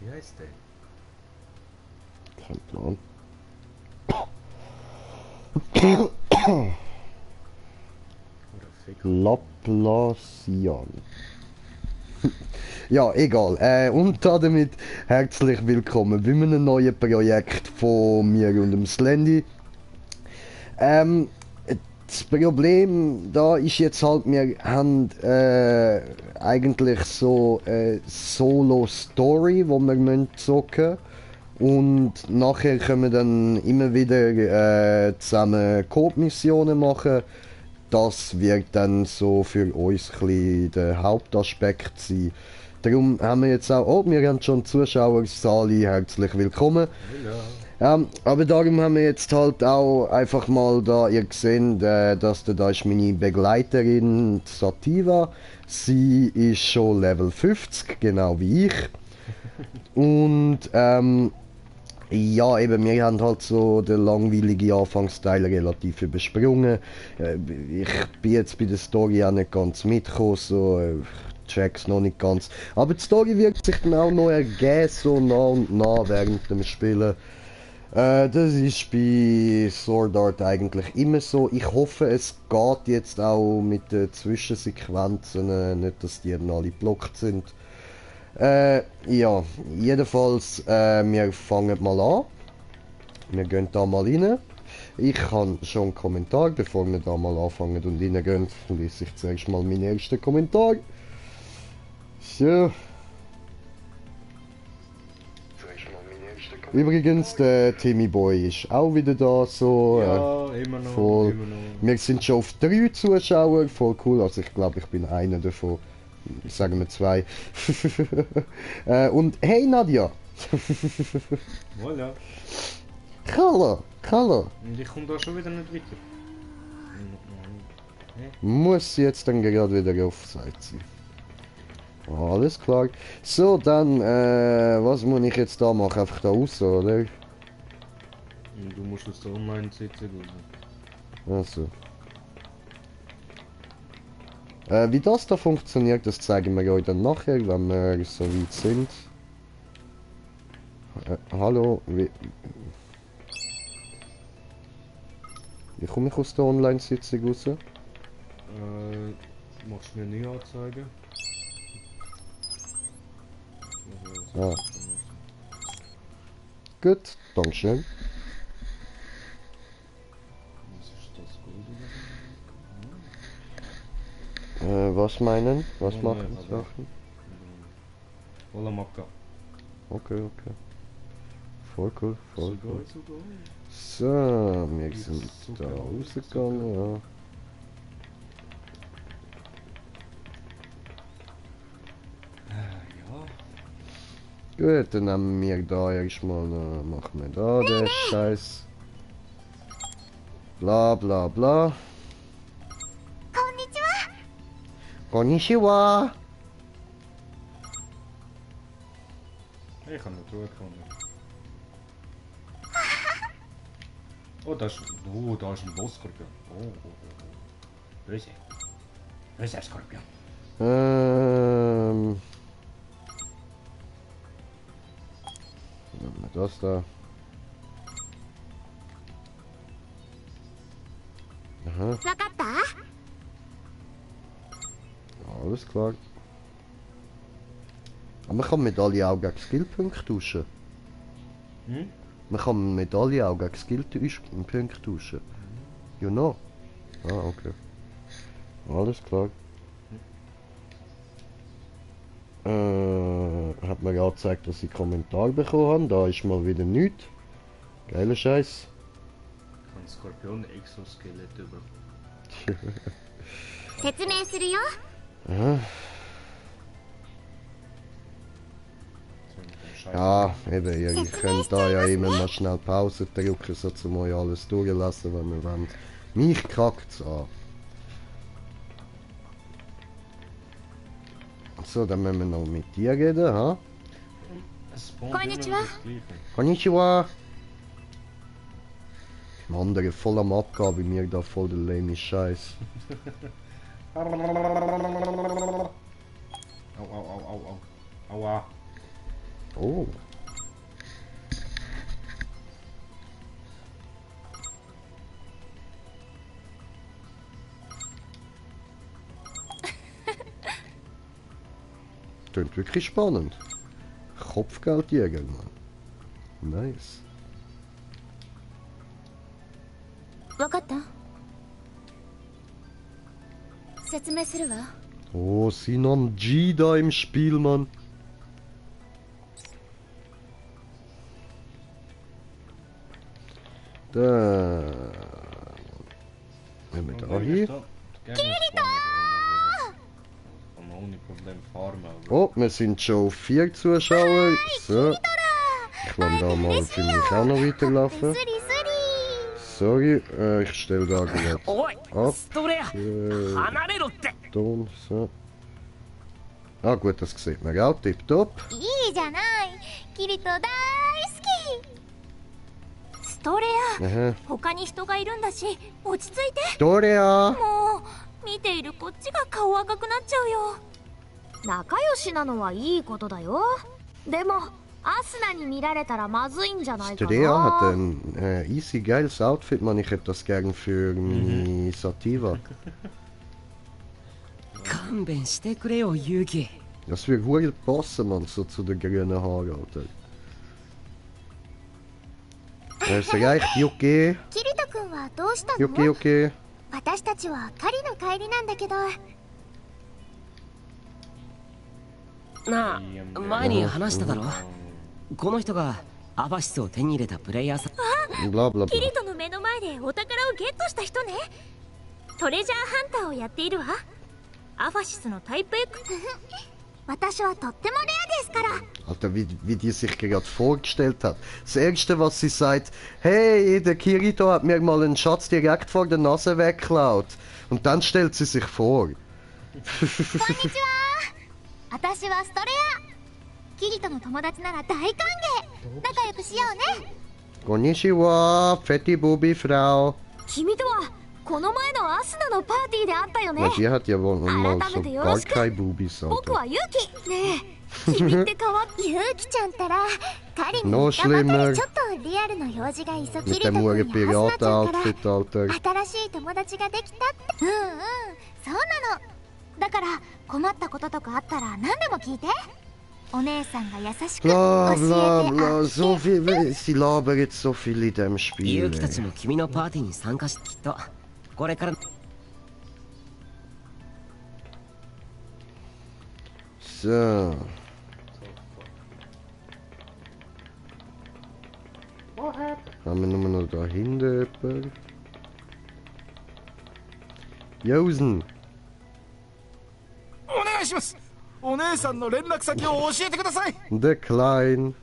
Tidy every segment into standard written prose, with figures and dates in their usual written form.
Wie heißt der? Kein Plan. Oder Fick. Laplacian. Ja, egal. Und damit herzlich willkommen bei einem neuen Projekt von mir und dem Slendy. Das Problem da ist jetzt halt, wir haben eigentlich so eine Solo-Story, wo wir zocken müssen. Und nachher können wir dann immer wieder zusammen Coop-Missionen machen. Das wird dann so für uns ein bisschen der Hauptaspekt sein. Darum haben wir jetzt auch, oh, wir haben schon Zuschauer, Sali, herzlich willkommen. Aber darum haben wir jetzt halt auch einfach mal da, ihr seht, dass da ist meine Begleiterin Sativa. Sie ist schon Level 50, genau wie ich. Und ja, eben, wir haben halt so den langweiligen Anfangsteil relativ übersprungen. Ich bin jetzt bei der Story auch nicht ganz mitgekommen, so check's noch nicht ganz. Aber die Story wird sich dann auch noch ergeben, so nach und nach während dem Spielen. Das ist bei Sword Art eigentlich immer so. Ich hoffe, es geht jetzt auch mit den Zwischensequenzen, nicht, dass die dann alle blockt sind. Ja, jedenfalls, wir fangen mal an. Wir gehen da mal rein. Ich habe schon einen Kommentar, bevor wir da mal anfangen und reingehen, lese ich zuerst mal meinen ersten Kommentar. So. Übrigens, der Timmy Boy ist auch wieder da, so. Ja, immer noch, voll. immer noch. Wir sind schon auf 3 Zuschauer, voll cool. Also ich glaube, ich bin einer davon. Sagen wir 2. Und hey Nadja! Voilà. Hallo! Und ich komme da schon wieder nicht weiter. Muss jetzt dann gerade wieder auf Seite sein. Alles klar. So, dann, was muss ich jetzt da machen? Einfach da raus, oder? Und du musst aus der Online-CC raus. Also. Wie das da funktioniert, das zeigen wir euch dann nachher, wenn wir so weit sind. Hallo, wie komme ich aus der Online-Sitzung raus? Machst du mir nie anzeigen? Ah. Gut, dankeschön. Was ist das Gold? Was meinen? Was Oh, machen nein, die Sachen? Voller Macca. Okay. Voll cool, voll cool. Sogar. So, wir sind da Sogar. rausgegangen, ja. Ja. Gut, dann nehmen wir da erstmal, machen wir da den Scheiß. Bla bla bla. Konnichiwa! Ich kann nicht zurückkommen. Oh, da ist ein Boss-Skorpion. Oh. Böse. Böser Skorpion. Nehmen wir das da. Aha. Alles klar. Aber man kann Medaille auch gegen Skillpunkte tauschen. Hm? Man kann Medaille auch gegen Skillpunkte tauschen. You know? Ah, okay. Alles klar. Hat mir gerade gezeigt, dass ich Kommentar bekommen habe. Da ist mal wieder nichts. Geiler Scheiß. Kann Skorpion-Exoskelett über. Aha. Ja, eben, ihr könnt da ja immer mal schnell Pause drücken, so zum euch alles durchlassen, wenn wir wollen. Mich kackt's an. So, dann müssen wir noch mit dir reden, ha? Konnichiwa. Konnichiwa! Im anderen voll am Abgabe, bei mir da voll der lame Scheiß. Au. Aua. Oh. Klingt wirklich spannend. Kopfgeldjäger, Mann. Nice. わかった？説明するわ。 Oh, Sinan G da im Spiel, Mann. Da. Nehmen wir da hier. Kann man ohne Problem farmen. Oh, wir sind schon auf 4 Zuschauer. So. Ich kann da mal für mich auch noch weiterlaufen. スリス Sorry, ich stelle da gerade おい ab. ストレア 離れろって Ton, so. Ah gut, das sieht man auch, tipptopp. リいいじゃない。キリト大好き。ストレア、 Aha. 他に人がいるんだし、落ち着いて。 Doria! もう見ているこっちが顔赤くなっちゃうよ。仲良しなのはいいことだよ。でもアスナに見られたらまずいんじゃないか Doria hat な。 ein easy geiles Outfit, man. Ich hätte das gern für meine Sativa. 勘弁してくれよユキ Das wird wohl passen, man, so zu den grünen Haaren, Alter. Ist recht, okay. キリト君はどうしたの？ Okay, okay. 私たちは狩りの帰りなんだけど。なあ前に話しただろこの人がアバシスを手に入れたプレイヤーさん Bla bla キ bla. リトの目の前でお宝をゲットした人ね。トレジャーハンターをやっているわ。アファシスのタイプ X。私はとってもレアですから。 Alter, wie die sich gerade vorgestellt hat. Das Erste, was sie sagt, hey, der Kirito hat mir mal einen Schatz direkt vor der Nase weggeklaut. Und dann stellt sie sich vor. こんにちは。私はストレア。キリトの友達なら大歓迎。仲良くしようね。 Konnichiwa, fette Bubi-Frau. 君とはこの前のアスナのパーティーで会ったよね。 Ja, die hat ja wohl mal so gar keine Bubis, 僕 Alter. はユキ。ねえ、君って変わっユキちゃんったら狩りに No 行ったばか schlimmer. りちょっとリアルの用事が急ぎ Mit リト dem 君 Uhren やハスナちゃんから Piraten-Outfit, Alter. 新しい友達ができたって。そうなの。だから困ったこととかあったら何でも聞いて。お姉さんが優しく教 Bla えて bla あ bla, げ so viel, sie labern jetzt so viel in dem ユ Spiel. キたち Ey. も君のパーティーに参加してきっとこれから So. Haben wir nur noch da hinten jemanden? Josen! お願いします。お姉さんの連絡先を教えてください。 Der Klein.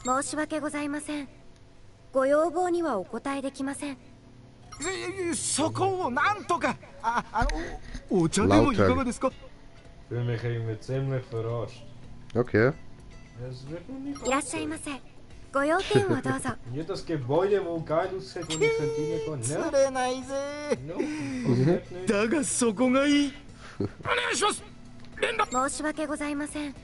申し訳ございません。ご要望にはお答えできません。そこをなんとか。お茶でもいかがですか。 Ich fühle mich immer ziemlich verarscht. Okay. Es wird noch nicht いらっしゃいませ。ご用件をどうぞ。 Hier das Gebäude, wo geil aussieht, wo ich könnte reingehen. 釣 Ne? れないぜ。 No, das geht nicht. だがそこがいい。お願いします。連絡。申し訳ございません。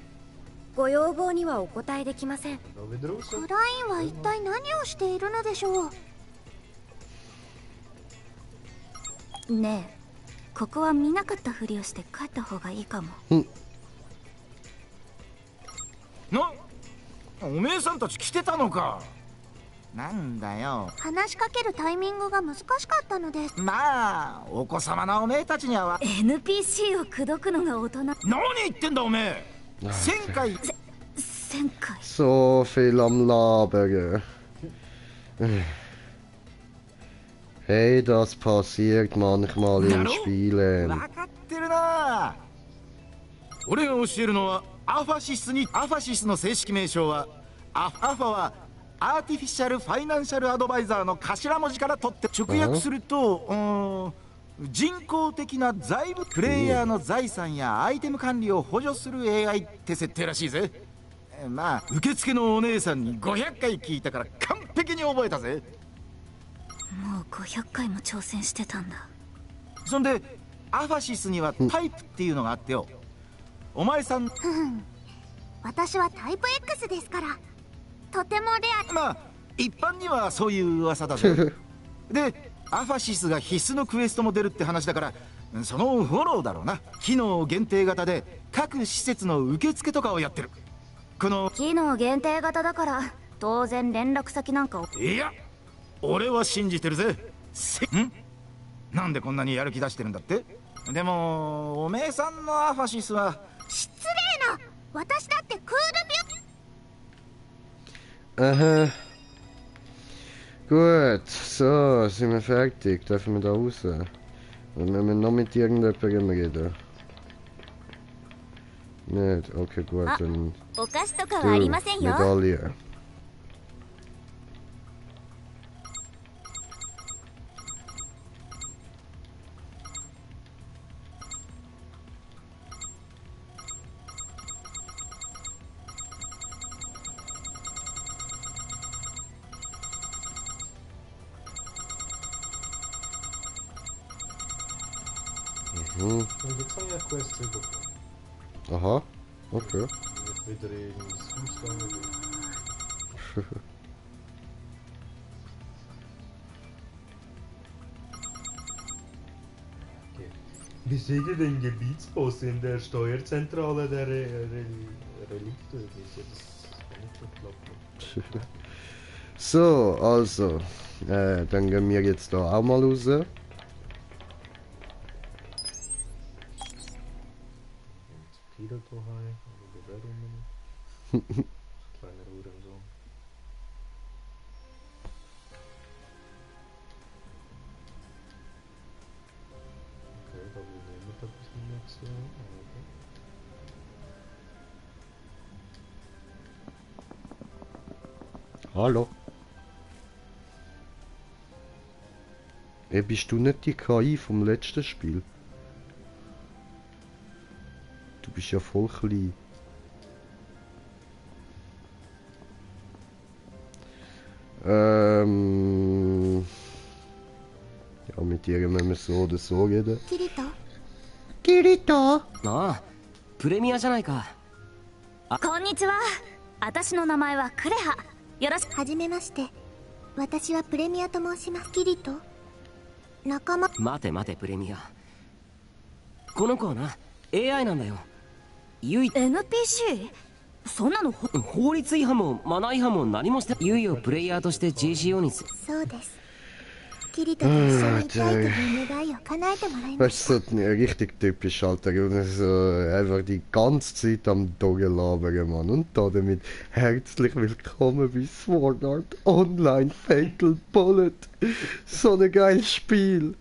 ご要望にはお答えできません。 Da wieder raus. クラインは一体何をしているのでしょう。ねえ、ここは見なかったふりをして帰った方がいいかも。おめえさんたち来てたのか。なんだよ。話しかけるタイミングが難しかったのです。まあお子様のおめえたちには NPC を口説くのが大人。何言ってんだおめえ。1000回1000回。 So viel am Labern. Hey, das passiert manchmal だ in ろ Spielen. 分かってるな。俺が教えるのはアファシスの正式名称はアファはアーティフィシャル・ファイナンシャル・アドバイザーの頭文字から取って直訳すると、人工的な財務プレイヤーの財産やアイテム管理を補助する AI って設定らしいぜ。まあ受付のお姉さんに500回聞いたから完璧に覚えたぜ。もう500回も挑戦してたんだ。そんでアファシスにはタイプっていうのがあってよ。お前さん私はタイプ X ですから。とてもレア。まあ一般にはそういう噂だぜ。でアファシスが必須のクエストも出るって話だから、そのフォローだろうな。機能限定型で各施設の受付とかをやってる。この機能限定型だから当然連絡先なんかを。いや俺は信じてるぜ。なんでこんなにやる気出してるんだって。でもおめえさんのアファシスは失礼な。私だってクールビュ。Aha. Gut, so, sind wir fertig. Dürfen wir da raus? Und wenn wir noch mit irgendjemandem reden? Nicht? Okay, gut, dann お菓子とかはありませんよ。 Medaille. Und jetzt habe ich eine Quest bekommen. Aha, okay. Jetzt wieder ins Haus gegangen. Okay. Besiege den Gebietsboss in der Steuerzentrale der Relikte. Das kann nicht so klappen. So, also, dann gehen wir jetzt da auch mal raus. Kilo daheim, oder der rum. Kleiner Hurensohn. Okay, da will niemand etwas mit mir zu tun. Hallo. Bist du nicht die KI vom letzten Spiel? Du bist ja voll klein. Ja, mit dir müssen wir so oder so reden. キリト。 Kirito! ああ、プレミアじゃないか。こんにちは。私の名前はクレハ。よろしく。はじめまして。私はプレミアと申します。キリト。仲間。待て待てプレミア。この子はな、AI なんだよ。唯一 NPC？ そんなの法律違反もマナー違反も何もしていよいよプレイヤーとして GCO にそうです。キリトと一緒にいたいという願いを叶えてもらいま Das し ist so richtig typisch, Alter. So, einfach die ganze Zeit am Doggen labern, Mann. Und damit herzlich willkommen bei Sword Art Online Fatal Bullet. So ein geiles Spiel.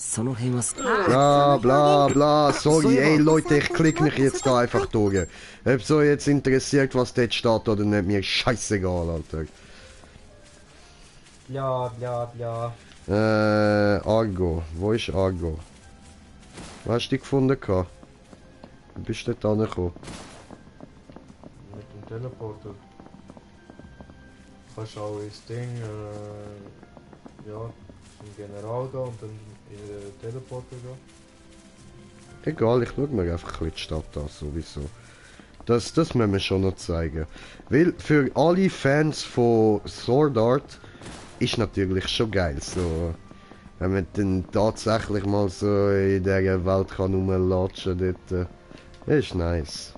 その辺は Bla bla bla, sorry, ey Leute, ich klicke mich jetzt da einfach durch. Ob so jetzt interessiert, was dort steht oder nicht, mir ist scheißegal, Alter. Bla bla bla. Argo, wo ist Argo? Wo hast du dich gefunden? Wo bist du dort angekommen? Mit dem Teleporter. Kannst auch ins Ding, ja, zum General gehen und dann in den Teleporter gehen. Egal, ich schau mir einfach ein bisschen die Stadt an, sowieso. Das müssen wir schon noch zeigen. Weil für alle Fans von Sword Art ist natürlich schon geil, so, wenn man dann tatsächlich mal so in dieser Welt kann rumlatschen dort. Das ist nice.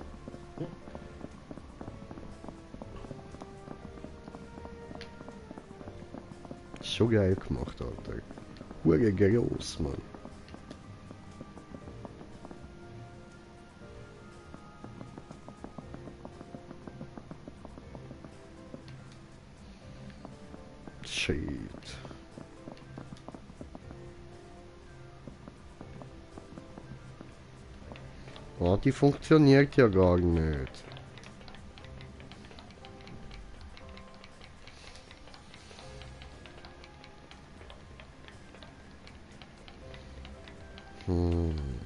Schon geil gemacht, Alter. Hure gross, Mann. Shit. Oh, die funktioniert ja gar nicht.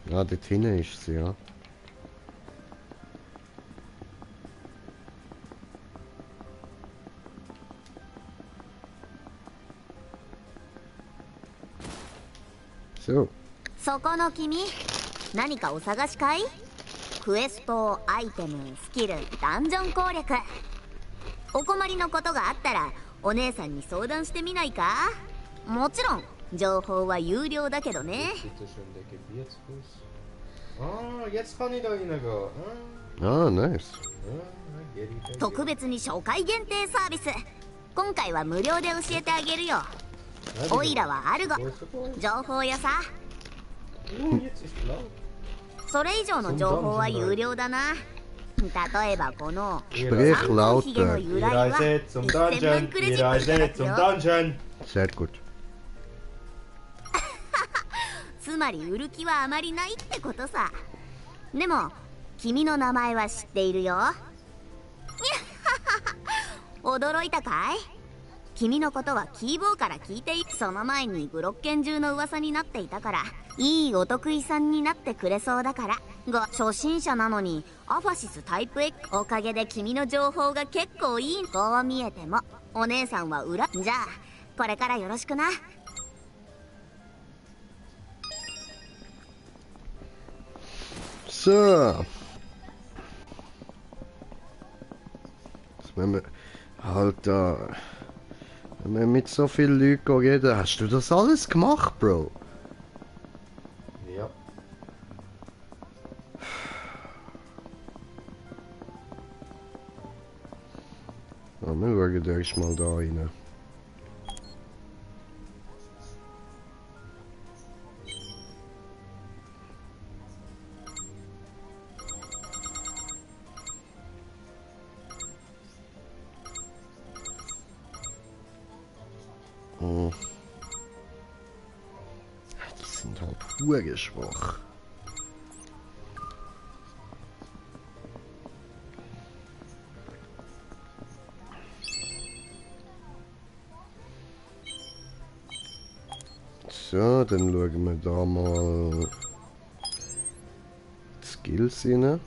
Ja, dort hinten ist sie, ja. So. そこの君、何かお探しかい？クエスト、アイテム、スキル、ダンジョン攻略。お困りのことがあったらお姉さんに相談してみないか？もちろん情報は有料だけどね。 Bitte schön, der Gebirgsfuß. Ah, jetzt kann ich da reingehen. Ah, nice. Ah, 特別に初回限定サービス。今回は無料で教えてあげるよ。オイラはアルゴ、情報屋さ。 Oh, jetzt ist blau. それ以上の情報は有料だな。例えばこの Sprich ヒゲの lauter. 由来は Reise zum 1000万 Dungeon. クレジ Die ットいた Reise だく zum よ。 Dungeon. Sehr gut. つまり売る気はあまりないってことさ。でも君の名前は知っているよ。驚いたかい？君のことはキーボーから聞いている。その前にブロッケン中の噂になっていたから、いいお得意さんになってくれそうだから。初心者なのにアファシスタイプ X。 おかげで君の情報が結構いい。こう見えてもお姉さんは裏。じゃあこれからよろしくな。 So. Wenn wir halt da. Wenn wir mit so vielen Leuten reden, hast du das alles gemacht, Bro? Ja. Ja, wir schauen erst mal da rein. Oh. Die sind halt schwach. So, dann schauen wir da mal die Skills rein.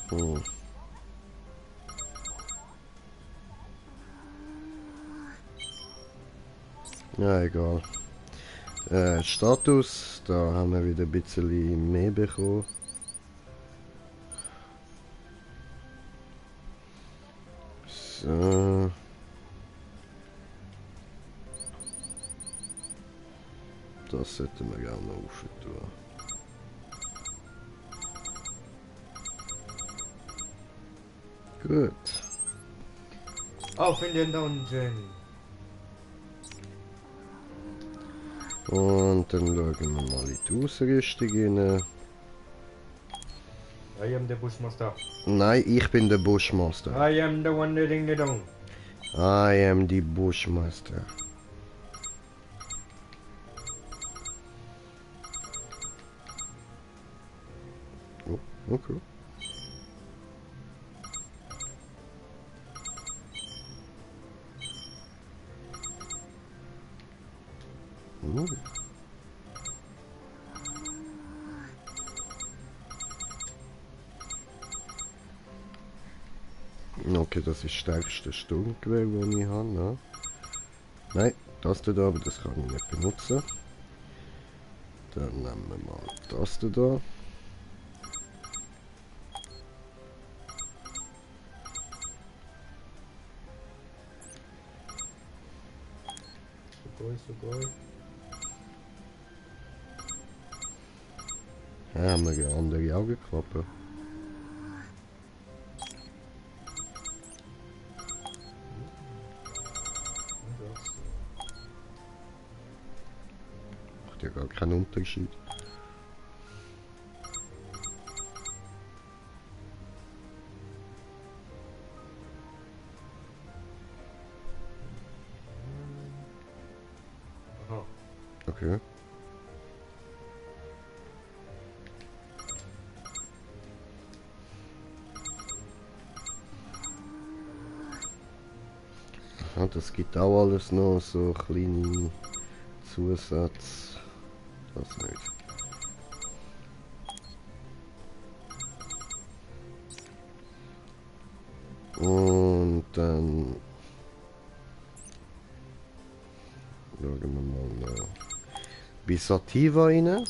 Hm. Ja, egal. Status, da haben wir wieder ein bisschen mehr bekommen. So. Das sollten wir gerne noch aufentun. Gut. Auf in den Dungeon. Und dann schauen wir mal in die Ausrüstung rein. I am the Bushmaster. Nein, ich bin der Bushmaster. I am the one leading the dong. I am the Bushmaster. Oh, okay. Okay, das ist das stärkste Sturmgewehr, das ich habe. Ne? Nein, das da, aber das kann ich nicht benutzen. Dann nehmen wir mal das da. Sugoi. Ja, haben wir eine andere Augenklappe. Macht ja gar keinen Unterschied. Aha. Okay. Ja, das gibt auch alles noch so kleine Zusatz. Das nicht. あ Und dann schauen wir mal noch bis Sativa rein.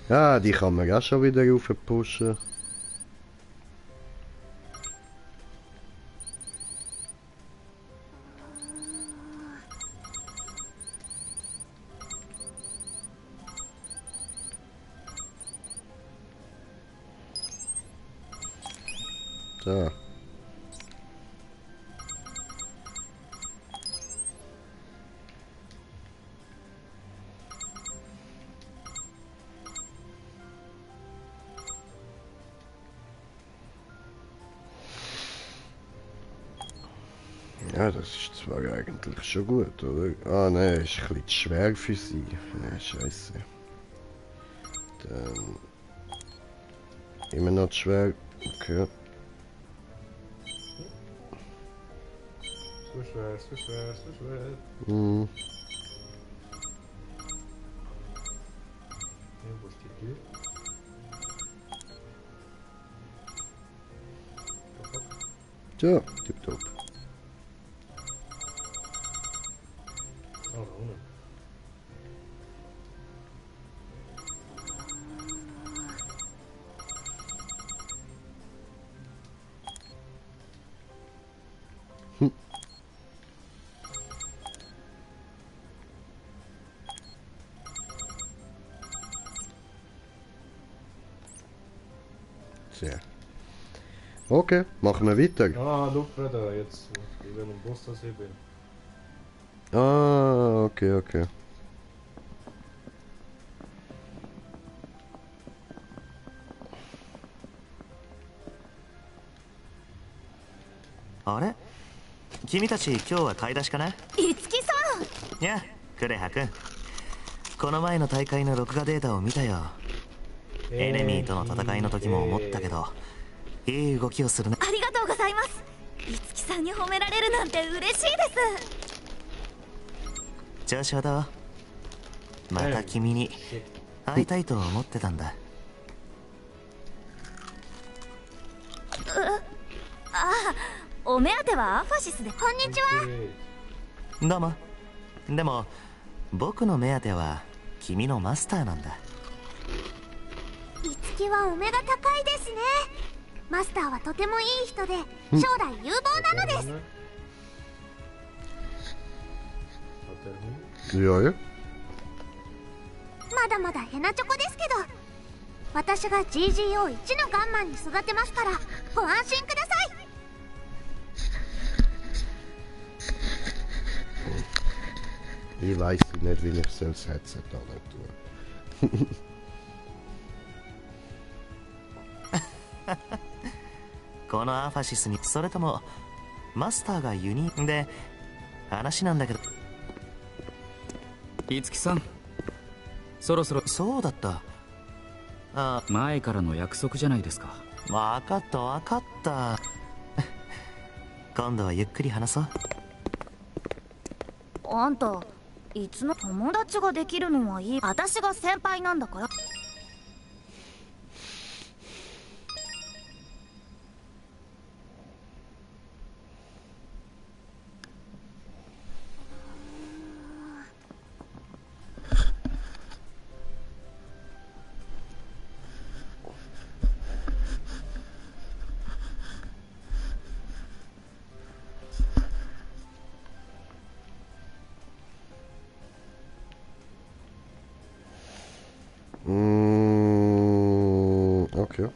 Ja, die kann man auch schon wieder raufpushen. So. Ja, das ist zwar eigentlich schon gut, oder? Ah ne, ist ein bisschen zu schwer für sie. Ne, scheiße. Dann... Immer noch zu schwer. Okay. So schwer, so schwer, so schwer. Hm. Ja, wo ist die Tür? So, tipptopp. Ah, da unten. Sehr. Okay, machen wir weiter. Ah, schau da, jetzt. Ich will am Bus, dass ich bin. Ah, okay, okay.あれ君たち今日は買い出しかな。いつきさん。いやクレハ君、この前の大会の録画データを見たよ。エネミーとの戦いの時も思ったけど、いい動きをするね。ありがとうございます。いつきさんに褒められるなんて嬉しいです。調子はどう？また君に会いたいと思ってたんだ。お目当てはアファシスで。こんにちは。どうも。でも僕の目当ては君のマスターなんだ。いつきはお目が高いですね。マスターはとてもいい人で将来有望なのです。Ja, ja. まだまだヘナチョコですけど、私が GGO1 のガンマンに育てますからご安心ください。Ich weiß nicht, wie ich das Headset da nicht tue. このアファシスに、それともマスターがユニークで話なんだけど。いつきさん、そろそろ。そうだった。あ、前からの約束じゃないですか。分かった分かった。今度はゆっくり話そう。あんたいつの友達ができるのはいい。私が先輩なんだから。Okay.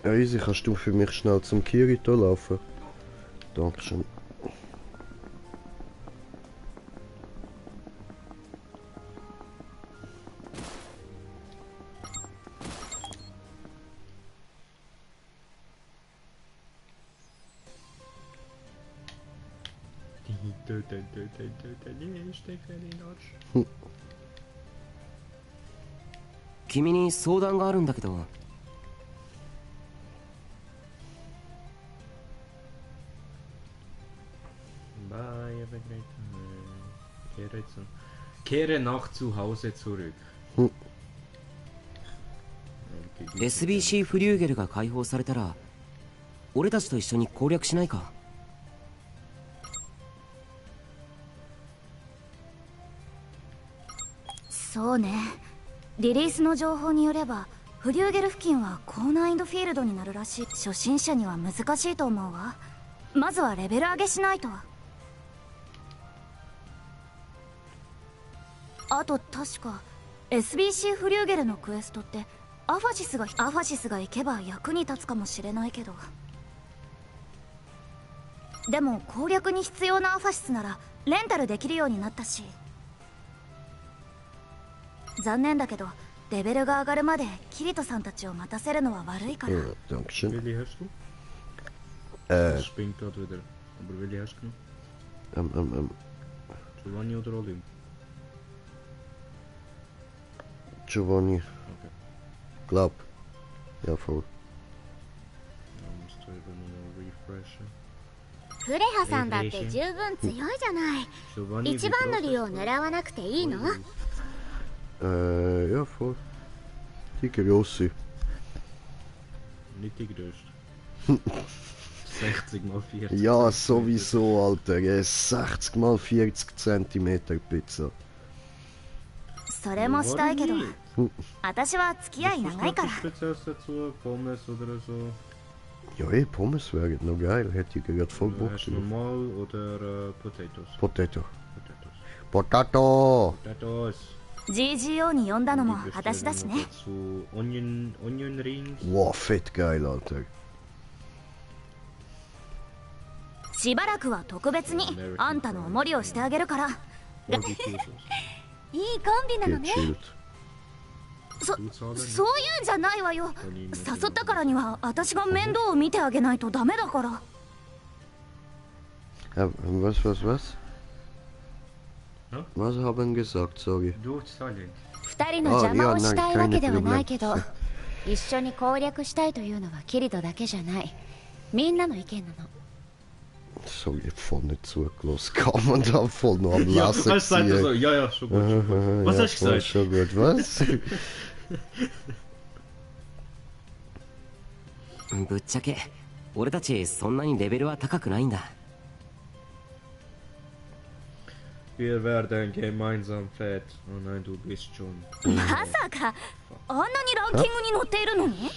Ja, easy, kannst du für mich schnell zum Kirito laufen? Dankeschön. Nie, steck in den Arsch. 君に相談があるんだけど。Bye, Kehre nach zu Hause zurück. SBC フリューゲルが解放されたら俺たちと一緒に攻略しないか？そうね。リリースの情報によればフリューゲル付近は高難易度フィールドになるらしい。初心者には難しいと思うわ。まずはレベル上げしないと。あと確か SBC フリューゲルのクエストってアファシスが行けば役に立つかもしれないけど、でも攻略に必要なアファシスならレンタルできるようになったし。残念だけどレベルが上がるまでキリトさんたちを待たせるのは悪いから。Dankeschön. Willi, hast du? Das spinnt gerade wieder. Aber Willi, hast du genug? Giovanni oder Olim? Giovanni. Okay. Glaub. Ja, voll. Da musst du eben nur refreshen. フレハさんだって十分強いじゃない。 Giovanni, 一番乗りを狙わなくていいの？ Ja, voll. Die grosse. Nicht die größte. 60 mal 40. Ja, sowieso, Alter. 60 mal 40 cm Pizza. それもしたいけど私は付き合い長いから。 Spezielles dazu? Pommes oder so? Ja, Pommes wären noch geil. Hätte ich gerade voll Bock Hast du drauf. normal oder Potatoes? Potato. Potatoes. Potato! Potatoes. GGO に呼んだのも私だしね。 Dazu Onion Rings. Wow, fett geil, Alter. しばらくは特別にあんたのお守りをしてあげるから。 Barbecue sauce. いいコンビなの Geht ね。 chillt. そういうんじゃないわよ。誘ったからには私が面倒を見てあげないとダメだから。 Was? Hm? Was haben gesagt, sorry? Du, Stalin. 二人の邪魔をしたいわけではないけど、一緒に攻略したいというのはキリトだけじゃない。みんなの意見なの。 Sorry, ich hab voll nicht zugelassen. Kann man da voll noch am Ja, Lassen hast du gesagt, so. Ja, schon gut. Schon gut. Was ja, hast du voll gesagt? schon gut, was? ぶっちゃけ俺たちそんなにレベルは高くないんだ。 Wir werden gemeinsam fett. Oh nein, du bist schon. まさかあんなにランキングに載っているのに？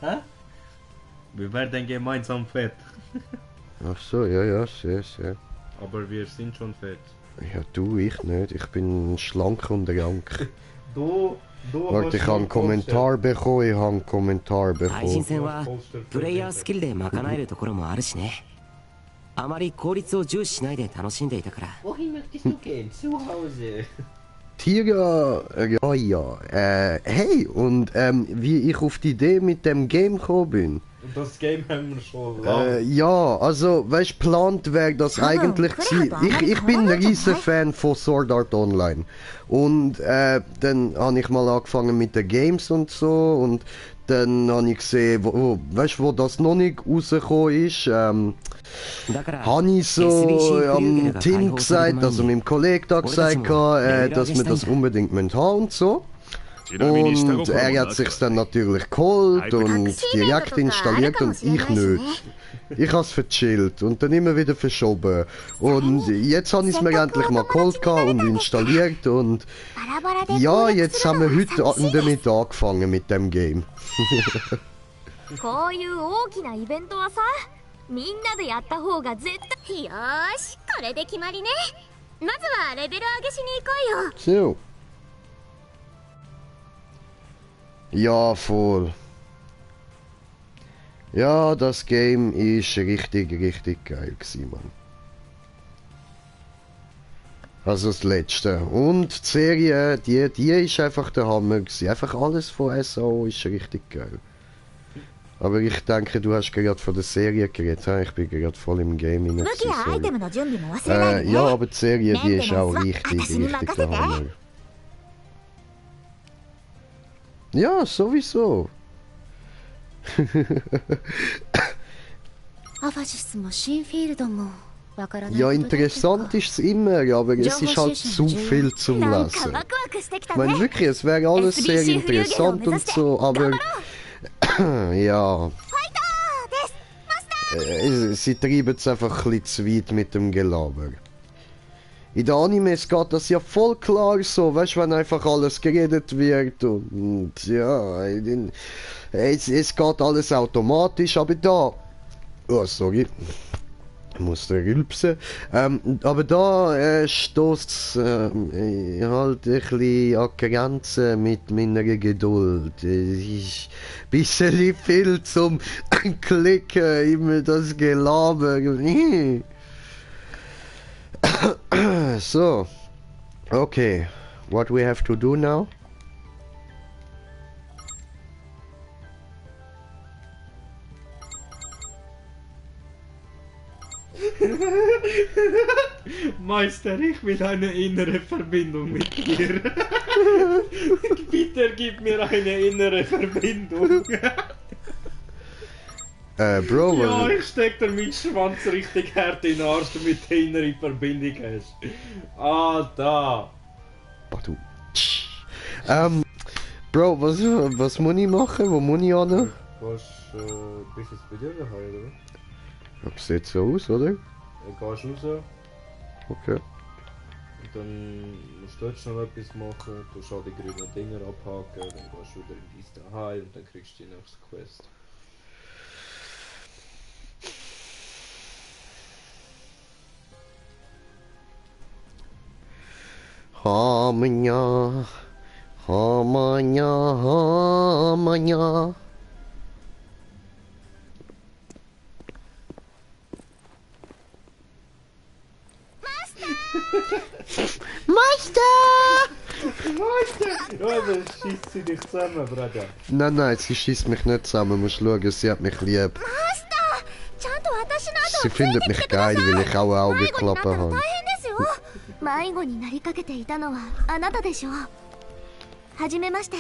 Hä? Wir werden gemeinsam fett. Ach so, ja, sehr. Aber wir sind schon fett. Ja, du, ich nicht. Ich bin schlank und rank. Du Warte, ich habe einen Kommentar bekommen, 対人戦はプレイヤースキルで賄えるところもあるしね。あまり効率を重視しないで楽しんでいたから。 Wohin möchtest du gehen? Zu Hause. Tiger, ja. Hey, und wie ich auf die Idee mit dem Game gekommen bin. Das Game haben wir schon lange. Ja, also, weißt du, geplant wäre das eigentlich ich bin ein riesen Fan von Sword Art Online. Und dann habe ich mal angefangen mit den Games und so. Und dann habe ich gesehen, wo das noch nicht rausgekommen ist, habe ich so am Tim gesagt, also meinem Kollegen da gesagt, dass wir das unbedingt haben und so. Und er hat sich dann natürlich geholt und direkt installiert und ich nicht. Ich habe es verchillt und dann immer wieder verschoben. Und jetzt habe ich es mir endlich mal geholt und installiert und ja, jetzt haben wir heute damit angefangen mit dem Game. こういう大きなイベントはさ、みんなでやった方が絶対。よーし、これで決まりね。まずはレベル上げしに行こうよ。 So. Ja, voll. Ja, das Game ist richtig geil gewesen, Mann. Also das letzte. Und die Serie, die ist einfach der Hammer gewesen. Einfach alles von SAO ist richtig geil. Aber ich denke, du hast gerade von der Serie geredet. Ich bin gerade voll im Game in ja, aber die Serie, die ist auch richtig der Hammer. Ja, sowieso. アファシスもシンフィールドも Ja, interessant ist es immer, aber es ist halt zu viel zum なんか Lesen. ワクワクしてきた Ich meine ね wirklich, es wäre alles sehr interessant und so, aber ja. Sie treiben es einfach ein bisschen zu weit mit dem Gelaber. In den Animes geht das ja voll klar so, weißt du, wenn einfach alles geredet wird und ja, es geht alles automatisch, aber da. Oh, sorry. Ich muss da rülpsen. Aber da stößt es halt ein bisschen an Grenzen mit meiner Geduld. Es ist ein bisschen viel zum Klicken, immer das Gelaber. So. Okay. What we have to do now? Meister, ich will eine innere Verbindung mit dir. Bitte gib mir eine innere Verbindung. Bro, Ja, ich steck dir meinen Schwanz richtig hart in den Arsch, damit du eine innere Verbindung hast. Ah, da. du. Bro, was muss ich machen? Wo muss ich hin? Bist du jetzt bei dir daheim, oder? Das sieht so aus, oder? Dann gehst du raus Okay. und dann musst du dort noch etwas machen, du musst all die grünen Dinger abhaken, dann gehst du wieder in dein Daheim und dann kriegst du die nächste Quest. Hamanya, Hamanya, Hamanya. Meister! Ja, dann schießt sie dich zusammen, Bruder. Nein, sie schießt mich nicht zusammen, musst schauen, sie hat mich lieb. ちゃんと私の後 Sie をついて findet き mich てください geil, weil ich auch eine 迷子になった Augenklappe ら habe. 大変ですよ迷子になりかけていたのはあなたでしょうはじめまして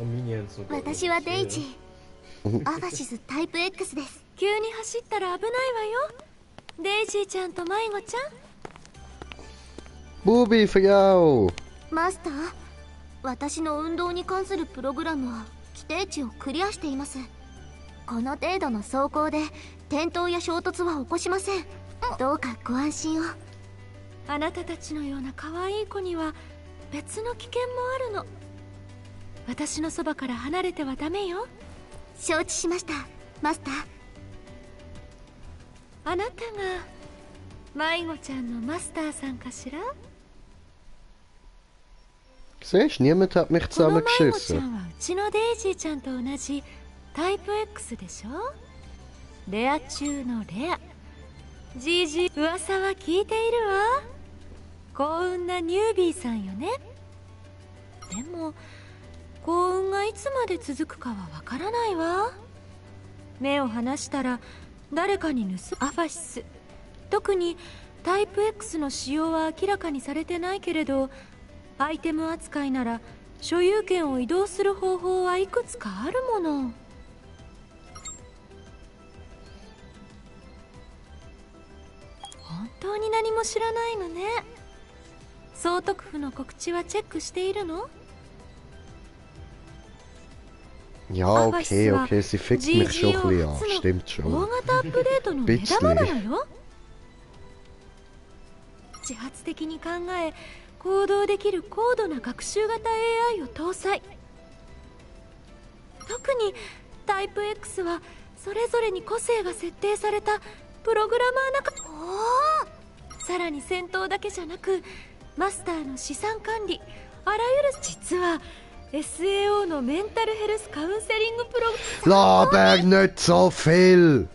Minions und 私はデイジーアファシスタイプ X です急に走ったら危ないわよデイジーちゃんと迷子ちゃん Bubi, für jou! マスター私の運動に関するプログラムは規定値をクリアしていますこの程度の走行で転倒や衝突は起こしませんどうかご安心をあなたたちのような可愛い子には別の危険もあるの私のそばから離れてはダメよ承知しましたマスターあなたが迷子ちゃんのマスターさんかしら Siehst du, niemand hat mich この迷子ちゃ zusammengeschissen. んはうちのデイジーちゃんと同じタイプ X でしょレア中のレアじいじ噂は聞いているわ幸運なニュービーさんよねでも幸運がいつまで続くかはわからないわ目を離したら誰かに盗むアファシス特にタイプ X の使用は明らかにされてないけれどアイテム扱いなら所有権を移動する方法はいくつかあるもの本当に何も知らないのね総督府の告知はチェックしているの Ja, okay, sie fickt mich schon ein bisschen an. Stimmt 大 schon. 型アップデートの目玉なのよ自発的に考え行動できる高度な学習型 AI を搭載特にタイプ X はそれぞれに個性が設定されたプログラマーなかさらに戦闘だけじゃなくマスターの資産管理あらゆる実は SAO のメンタルヘルスカウンセリングプロ Laber nicht so viel!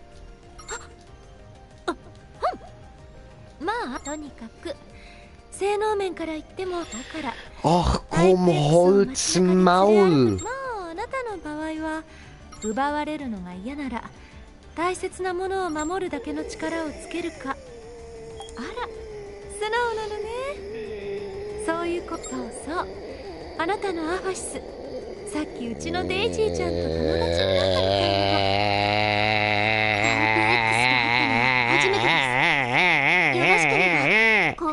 まあとにかく性能面から言ってもだから Ach komm, Holz Maul! まああなたの場合は奪われるのが嫌なら大切なものを守るだけの力をつけるかあら素直なのねそういうことそうそうあなたのアファシスさっきうちのデイジーちゃんと友達になったみたいなのタイプ X があったのは初めてです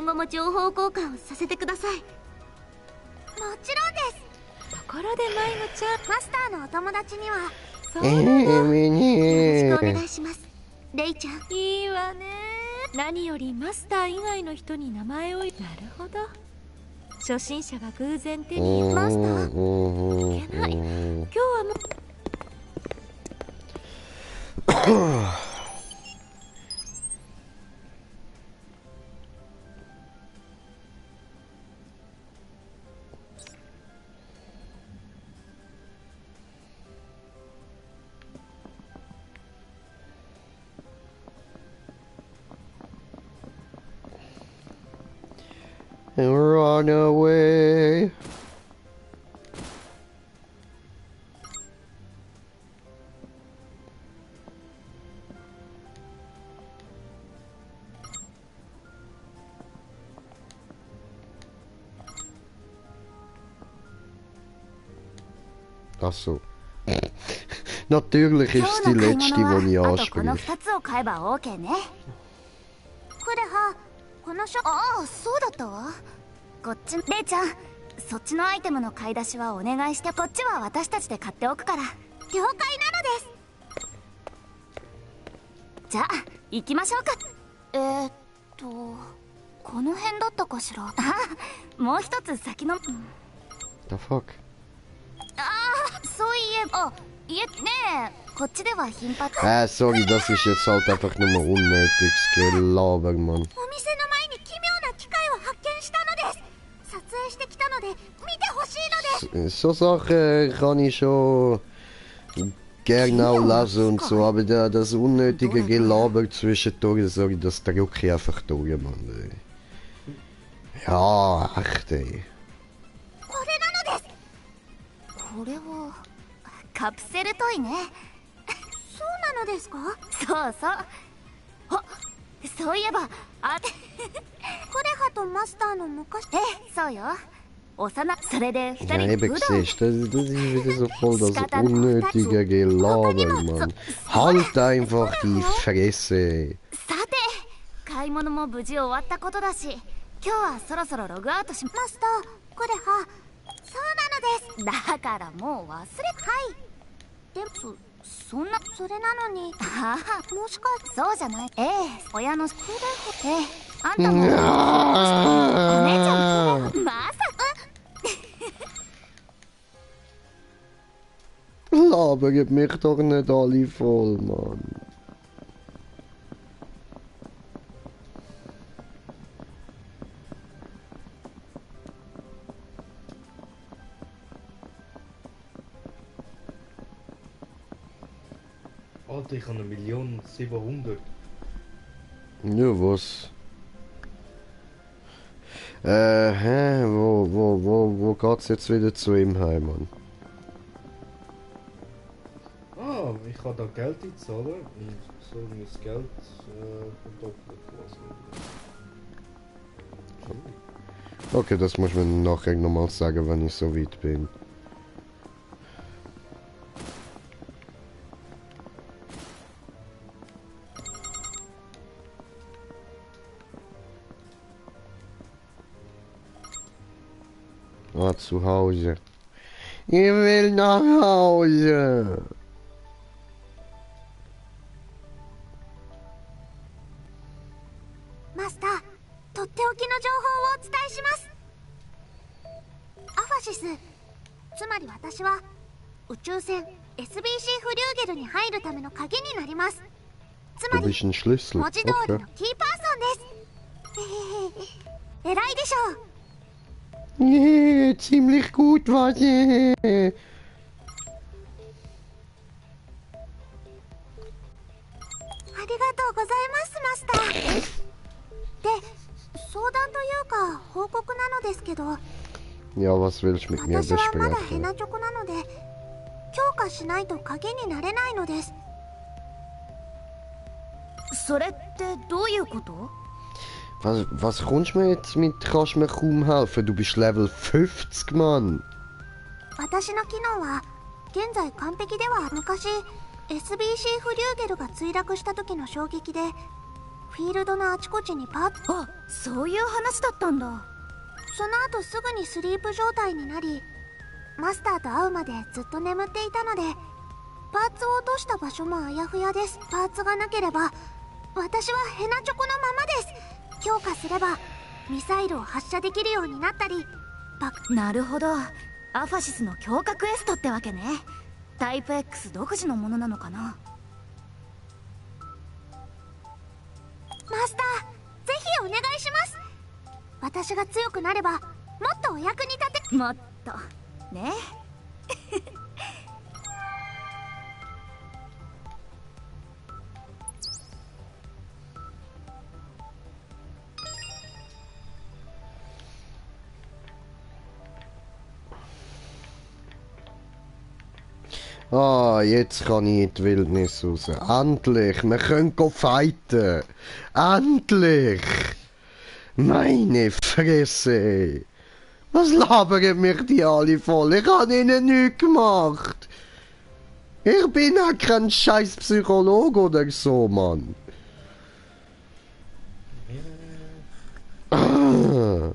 今後も情報交換をさせてください。もちろんです。ところで迷子ちゃん、マスターのお友達にはそうなの、よろしくお願いします、レイちゃん。いいわね。何よりマスター以外の人に名前を。なるほど、初心者が偶然手に。マスターいけない、今日はもうRun away. Ach so. Natürlich ist es die letzte, die ich あとこの anspreche. 2つを買えば OK ね。クレハ、このああ、そうだったわ。こっち、レイちゃん、そっちのアイテムの買い出しはお願いして、こっちは私たちで買っておくから。了解なのです。じゃあ行きましょうか。この辺だったかしら。あ、もう一つ先の。 The fuck? ああ、そういえば、ねえ、こっちでは頻発。Sorry, das ist jetzt halt einfach nur unnötiges Gelaber, Mann. お店の前に奇妙な機械を発見したのです。撮影してきたので見てほしいのです。 So Sachen kann ich schon gerne auch lesen und so, aber das unnötige Gelaber zwischendurch, sorry, das drücke ich einfach durch, Mann. Ja, echt, ey. これなのです。これはカプセルトイね。そうなのですか？そうそう。あ、そういえば、クレハとマスターの昔。そうよ。それで2人 Ja, eben siehst du, das ist wieder so voll das unnötige Gelaber, Mann. Halt einfach die Fresse. さて、買い物も無事終わったことだし、今日はそろそろログアウトします。マスター、クレハ、そうなのです。だからもう忘れ。はい。でもそんな、それなのに。ああ、もしかそうじゃない。親のクレハ、あんたもお姉ちゃんクレハ、まさか。Labert mich doch nicht alle voll, Mann. Alter, ich habe 1.700.000. Ja, was? Wo geht's jetzt wieder zu ihm heim, Mann? Ah, ich kann da Geld einzahlen und so mein Geld verdoppelt lassen. Okay, das muss man nachher nochmal sagen, wenn ich so weit bin. Ah, zu Hause. Ich will nach Hause. Master, とっておきの情報をお伝えします。アファシス、つまり私は宇宙船 SBC フリューゲルに入るための鍵になります。つまり文字通りのキーパーソンです。偉いでしょう。Ziemlich gut, was? ありがとうございます、マスター。で、相談というか報告なのですけど、 Ja, was willst du mit mir 私はまだ besprechen? ヘナチョコなので強化しないと鍵になれないのです。それってどういうこと？ Was kommst du mir jetzt mit, kannst mir kaum helfen? Du bist Level 50, Mann. 私の機能は現在完璧では、昔 SBC フリューゲルが墜落した時の衝撃でフィールドのあちこちにあ、そういう話だったんだ。その後すぐにスリープ状態になり、マスターと会うまでずっと眠っていたので、パーツを落とした場所もあやふやです。パーツがなければ私はヘナチョコのままです。強化すればミサイルを発射できるようになったり。なるほど、アファシスの強化クエストってわけね。タイプ X 独自のものなのかな。マスター、ぜひお願いします。私が強くなればもっとお役に立て。もっとね。Ah, jetzt kann ich in die Wildnis raus. Endlich! Wir können fighten! Endlich! Meine Fresse! Was labern mich die alle voll? Ich habe ihnen nichts gemacht! Ich bin auch kein scheiß Psychologe oder so, Mann! Ah.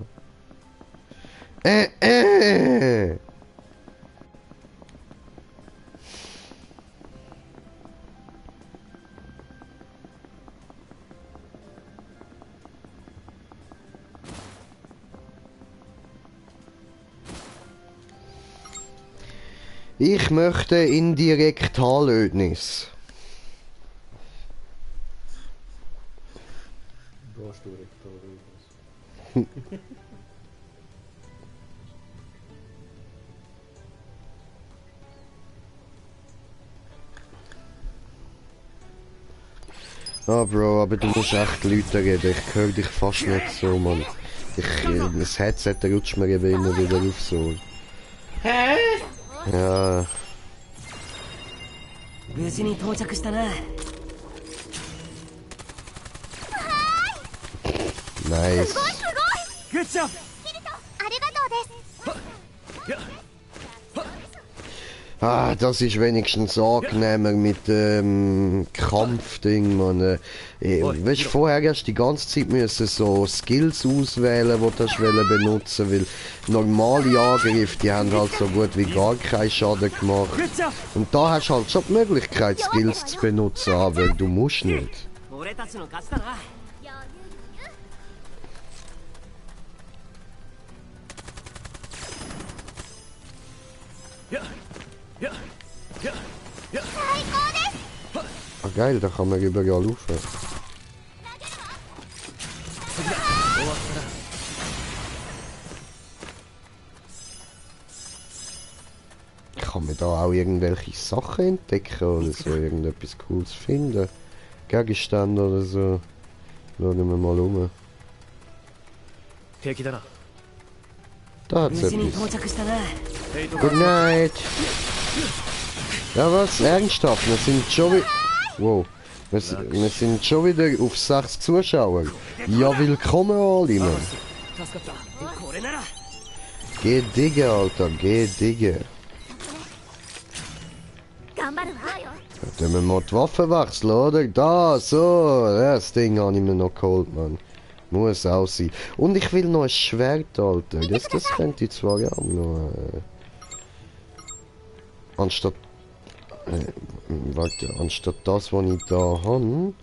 Ich möchte Indirektalödnis. Brauchst du Rektalödnis? Ah, Bro, aber du musst echt Leute reden. Ich höre dich fast nicht so, Mann. Das Headset rutscht mir eben immer wieder auf so. Hä? Ja. 無事に到着したな。Nice. すごいすごい。グッジョブ。キリト、ありがとうです。Ah, das ist wenigstens angenehmer mit dem Kampfding, man. Weißt du, vorher hast du die ganze Zeit müssen so Skills auswählen, die du benutzen willst, weil normale Angriffe, die haben halt so gut wie gar keinen Schaden gemacht. Und da hast du halt schon die Möglichkeit, Skills zu benutzen, aber du musst nicht. Ah geil, da kann man überall laufen. Kann man da auch irgendwelche Sachen entdecken oder so, irgendetwas Cooles finden? Gegenstände oder so? Schauen wir mal um. Da hat's etwas. Good night! Ja was? Ernsthaft? Wir sind schon wieder... Wow. Wir sind schon wieder auf 6 Zuschauer. Ja, willkommen alle, Mann. Geh diggen, Alter. Geh diggen. Dann wir mal die Waffe wechseln, oder? Da, so. Das Ding habe ich mir noch geholt, Mann. Muss auch sein. Und ich will noch ein Schwert, Alter. Das könnte ich zwar auch noch... Anstatt... warte, anstatt das, was ich da habe...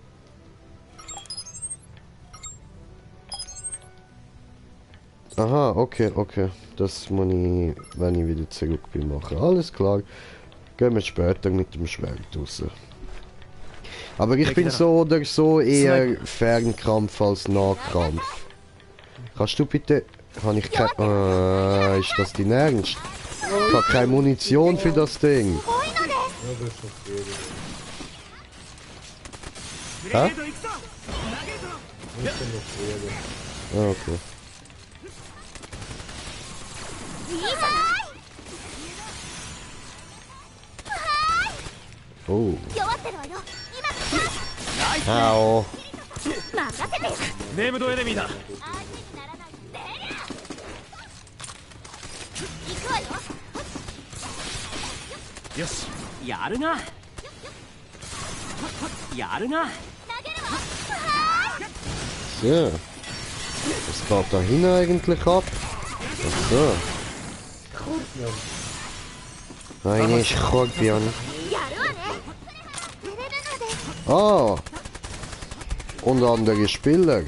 Aha, okay, okay. Das muss ich, wenn ich wieder zurück bin, machen. Alles klar. Gehen wir später mit dem Schwert raus. Aber ich bin so oder so eher Fernkampf als Nahkampf. Kannst du bitte... Habe ich kein... ist das dein Ernst? Ich habe keine Munition für das Ding. Hä? Ah, okay. Oh. Au. ネームドエネミーだ。よし、やるな。やるな。So. Was geht da hinten eigentlich ab? Ach so. Eine ist Skorpion. Ah! Und andere Spieler.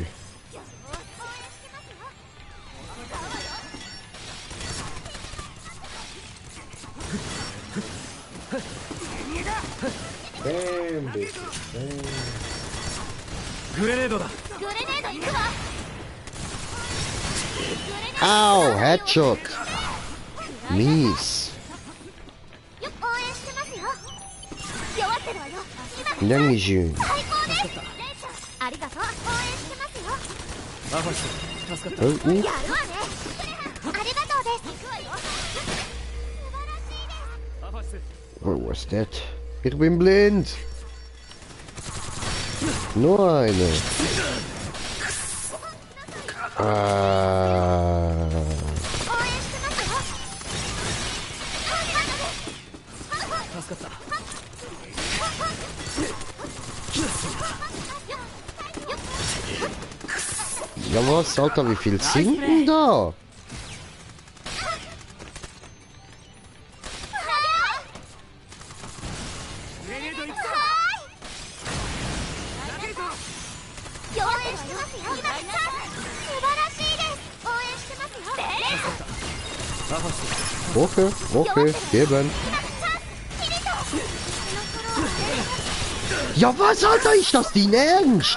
Bam, bitte. Bam. グレネードだ Au! Headshot! Mies. Dankeschön. ありがとう応援してますよアファシ助かった Oh, やるわねありがとうです行くわよ oh, was ist das? Ich bin blind. Nur eine. Ja was, Alter, wie viel sind denn da? Okay, okay, geben. Ja was, Alter, ist das dein Ernst?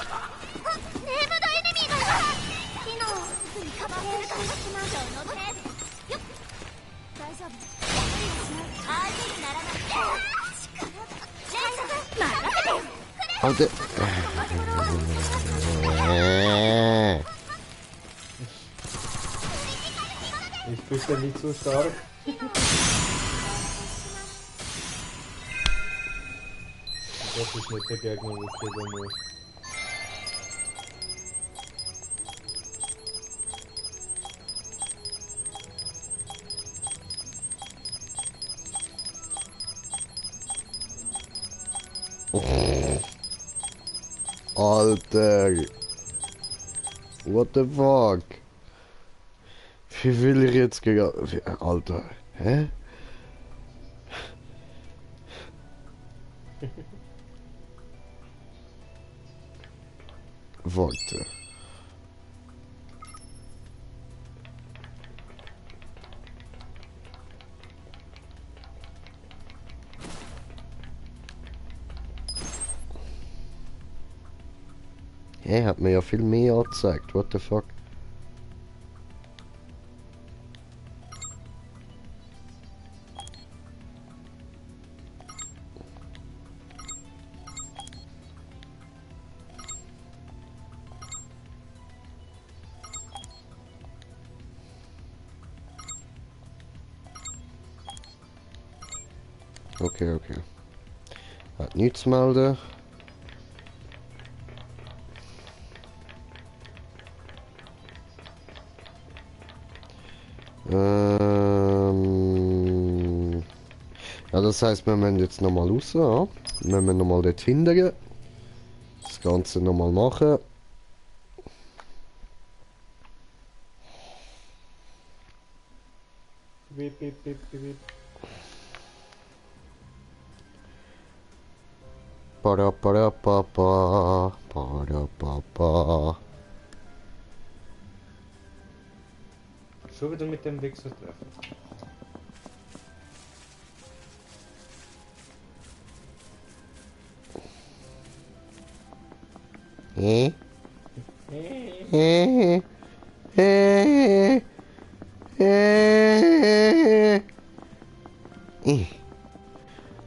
Alter. Ich bin ja nicht so stark. Das ist nicht der Gegner, wo ich geben muss. Alter. What the fuck? Wie will ich jetzt gegen... Alter. Hä? Warte. Hey, hat mir ja viel mehr angezeigt. What the fuck? Okay, okay. Hat nichts melden. Ja, das heißt, wir müssen jetzt nochmal raus, ja? Wir müssen nochmal dort hindern. Das Ganze nochmal machen. Bip, bip, bip, bip. Para-para-pa-pa, para-pa-pa. Schon wieder mit dem Wichser treffen.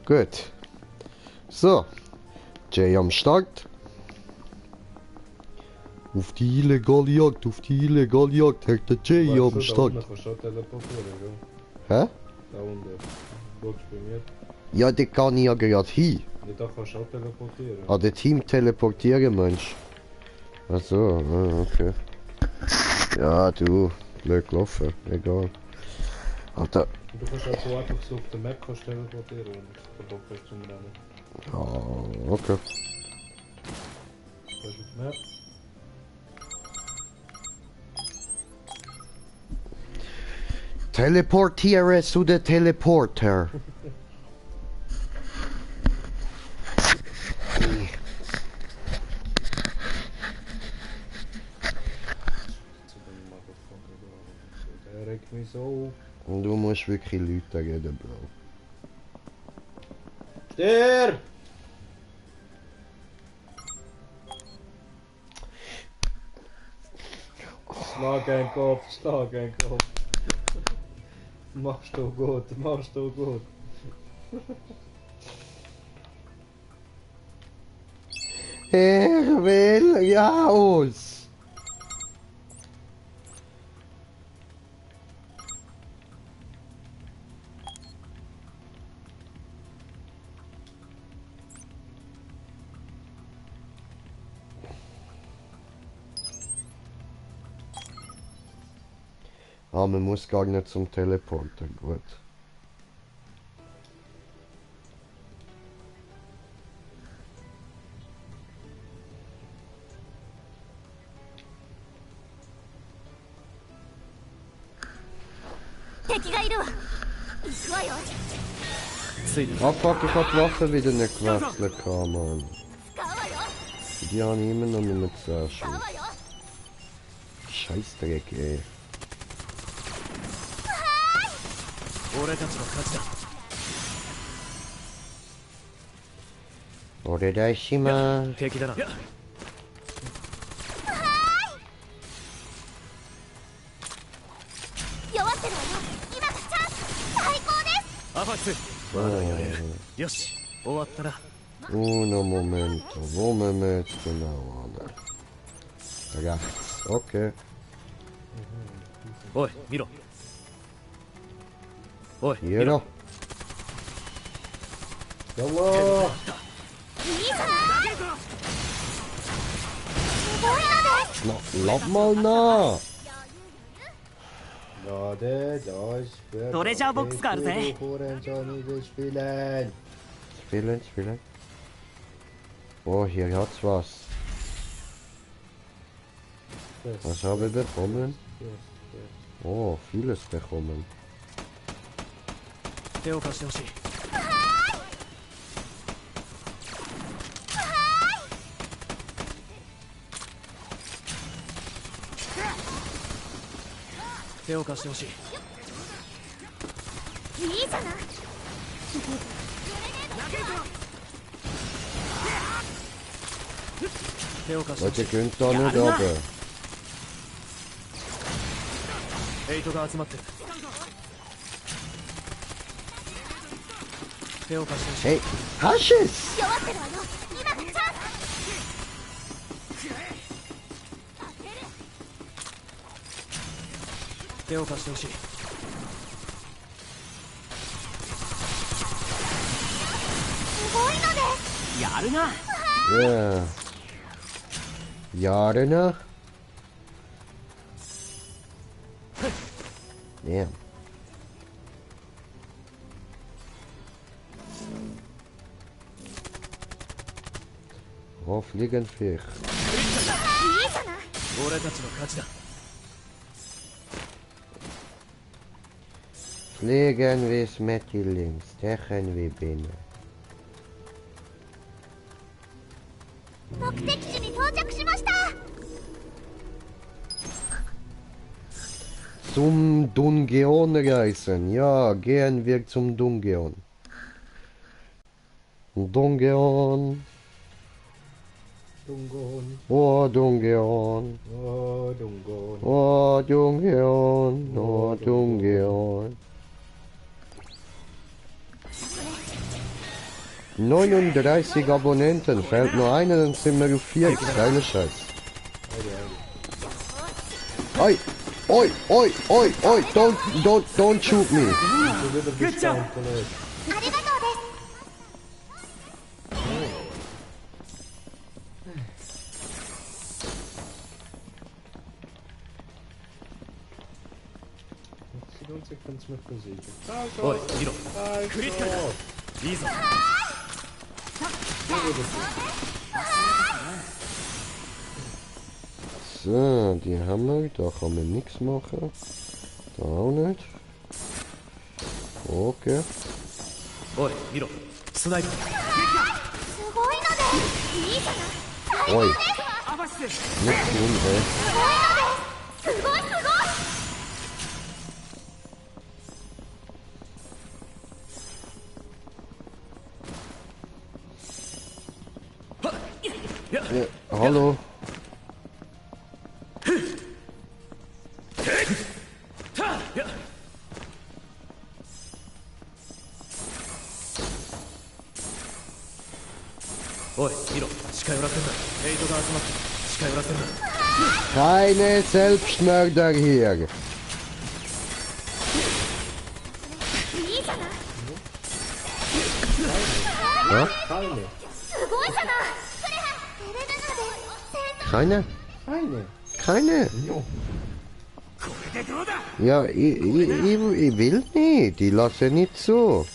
Gut. So. Jay am Start. Auf die illegale Jagd, hat der Jay am Start. Da unten kannst du schon teleportieren, gell? Hä? Da unten. Schaust bei mir. Ja, da kann ich ja gerade hin. Ja, da kannst du auch teleportieren. Ah, der Team teleportieren, Mensch. Ach so, okay. Ja, du, blöd gelaufen, egal. Alter. Du kannst also einfach so auf der Map kannst teleportieren, wenn du Bock hast zum Rennen. Ah, okay. Gehst auf die Map. Teleportiere zu der Teleporter. Der regt mich so auf. Und du musst wirklich Leute reden, Bro. Stirb! Schlag einen Kopf, schlag einen Kopf. Machst du gut, machst du gut. Er will raus! Ah, man muss gar nicht zum Teleporter, gut. Ah fuck, ich hab die Waffe wieder nicht gewechselt, Mann. Die haben immer noch mit 10 Schuss. Scheißdreck, ey. 俺たちの勝ちだ。俺だしまーす。敵だな。弱ってるわよ。今がチャンス。最高です。アファス。まだやれる。よし、終わったな。Uno momento, wo me jetzt genau an? Rechts, okay. おい、見ろ。おい、 Hier noch. Yallah! Na, lass mal nach! Schade, da ist für Treasure-Boxがあるぜ。Spielen. Spielen. Oh, hier hat's was. Was habe ich bekommen? Oh, vieles bekommen. 手を貸してほしい。手を貸してほしい。いいじゃない。手を貸してほし Leute, い。 könnt da nicht runter. エイトが集まってる。手を貸してほしい。 Hey, hast es! 弱ってるわよ。今がチャンス。手を貸してほしい。すごいのです。やるな。Ja. Ja, ne? Ja. Oh, Fliegenfisch. 俺たちの勝ちだ。 Fliegen wie Schmetterling, stechen wie Biene. 目的地に到着しました。 Zum Dungeon reisen. Ja, gehen wir zum Dungeon. Dungeon. Oh, Dungeon. Oh, Dungeon. Oh, Dungeon. Oh, Dungeon. 39 Abonnenten, fehlt nur einer, dann sind wir auf 4. Geiler Scheiß. Oi, oi, oi, oi, oi, don't shoot me. Good job. ありがとうです。 Sequenz mit Musik. おい、見ろ。クリティカルだ。いいぞ。 So, die haben wir, da kann man nichts machen. Da auch nicht. Okay. おい見ろスナイパーすごいのでいいじゃない最高 Oi. です アバシス Nicht tun, ey. すごいのですすごいすごい Ja, hallo. Oi, 見ろ近寄らせんなヘイトが集まって近寄らせんな Keine Selbstmörder hier. いいじゃない Ja? すごいじゃないこれはテレビので Keine? Keine? Jo. Ja, ich will nicht. Ich lasse nicht zu.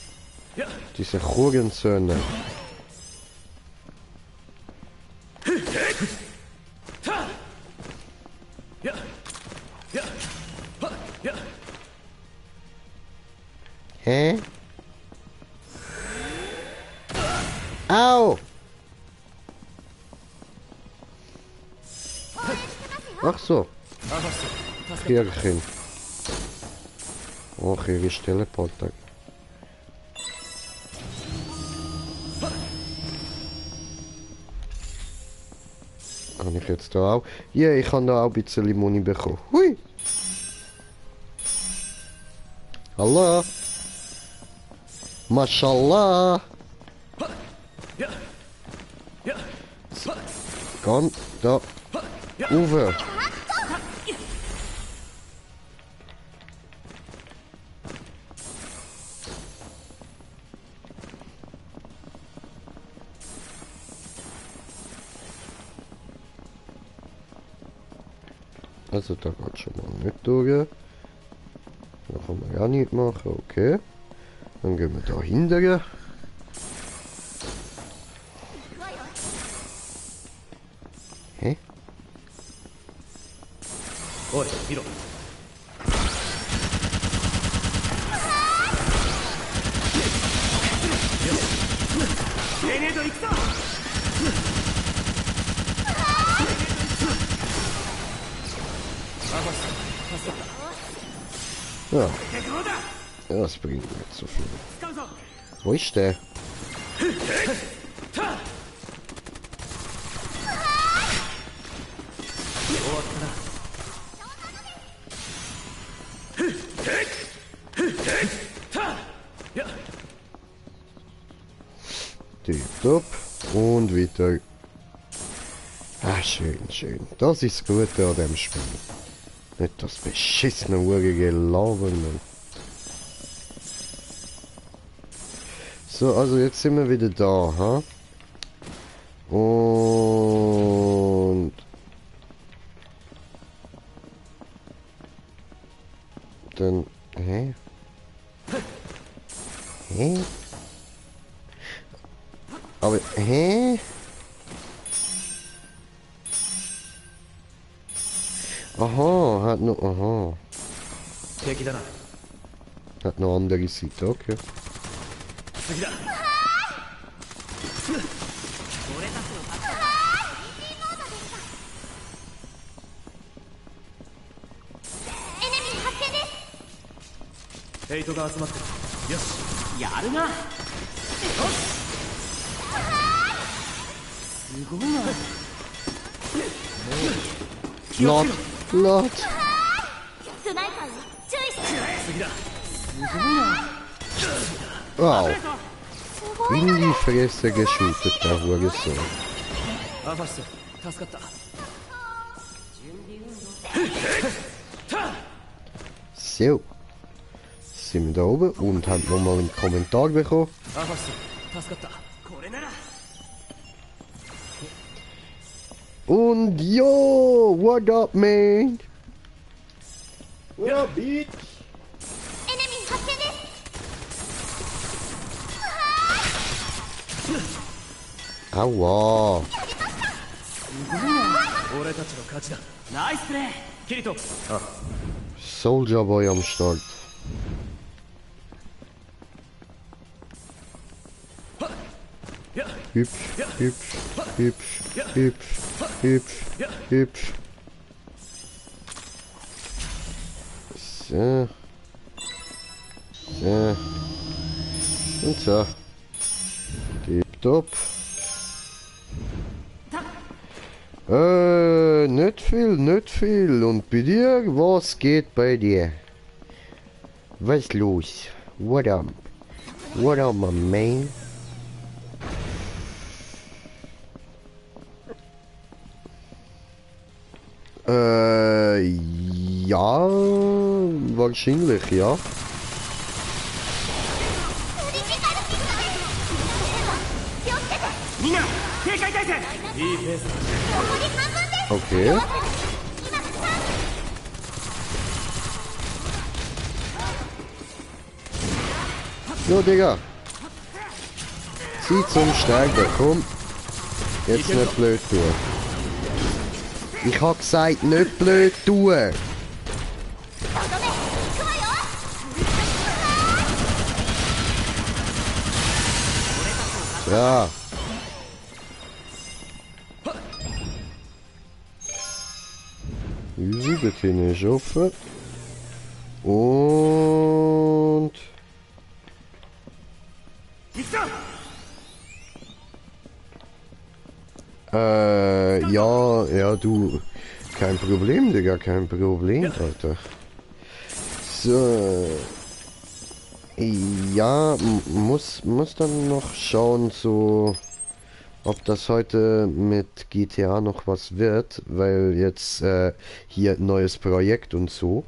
Diese Hurensöhne. Hä? Au! Ach so. Kirchen. Oh, hier ist Teleporter. Kann ich jetzt da auch? Ja, ich habe da auch ein bisschen Muni bekommen. Hui! Hallo! Mashallah! Komm, da! Uwe! Also da geht schon mal nicht durch. Da kann man ja nicht machen, okay. Dann gehen wir da hinterher. Hä? Oi, 見ろ ゲネード行くぞ Ja. Das bringt nicht so viel. Wo ist der? Tipptopp. Und weiter. Ah, schön, schön. Das ist das Gute an dem Spiel. Nicht das beschissene urige Laufen. So, also jetzt sind wir wieder da, ha? Und dann, hä? Hä? Aber, hä? Aha, hat noch, aha. Hat noch andere Seite, okay. Hate が集まってるよしやるなすごいな Lot, Lot. スナイパーよ注意して 次だ Wow. In die Fresse geschootet, der Hurensohn. アファス助かった So. Sind wir da oben und haben nochmal einen Kommentar bekommen. アファス助かったこれなら Und yo, what up, man? What up, bitch? エネミー発見です Aua. 俺たちの勝ちだナイスプレーキリト Soldier Boy am Start. Hüpf, hüpf, hüpf, hüpf, hüpf, hüpf. So. So. Und so. Tipptopp. Nicht viel, nicht viel. Und bei dir? Was geht bei dir? Was ist los? What up? What up, my man? Ja, wahrscheinlich, ja. Okay. So, Digga. Zieh zum Steiger, komm. Jetzt nicht blöd tun. Ich hab gesagt, nicht blöd tun. Ja. Easy, das hier ist offen. Und... ja, du... Kein Problem, Digga, kein Problem, Alter. So... Ja, muss dann noch schauen, so... Ob das heute mit GTA noch was wird, weil jetzt hier ein neues Projekt und so.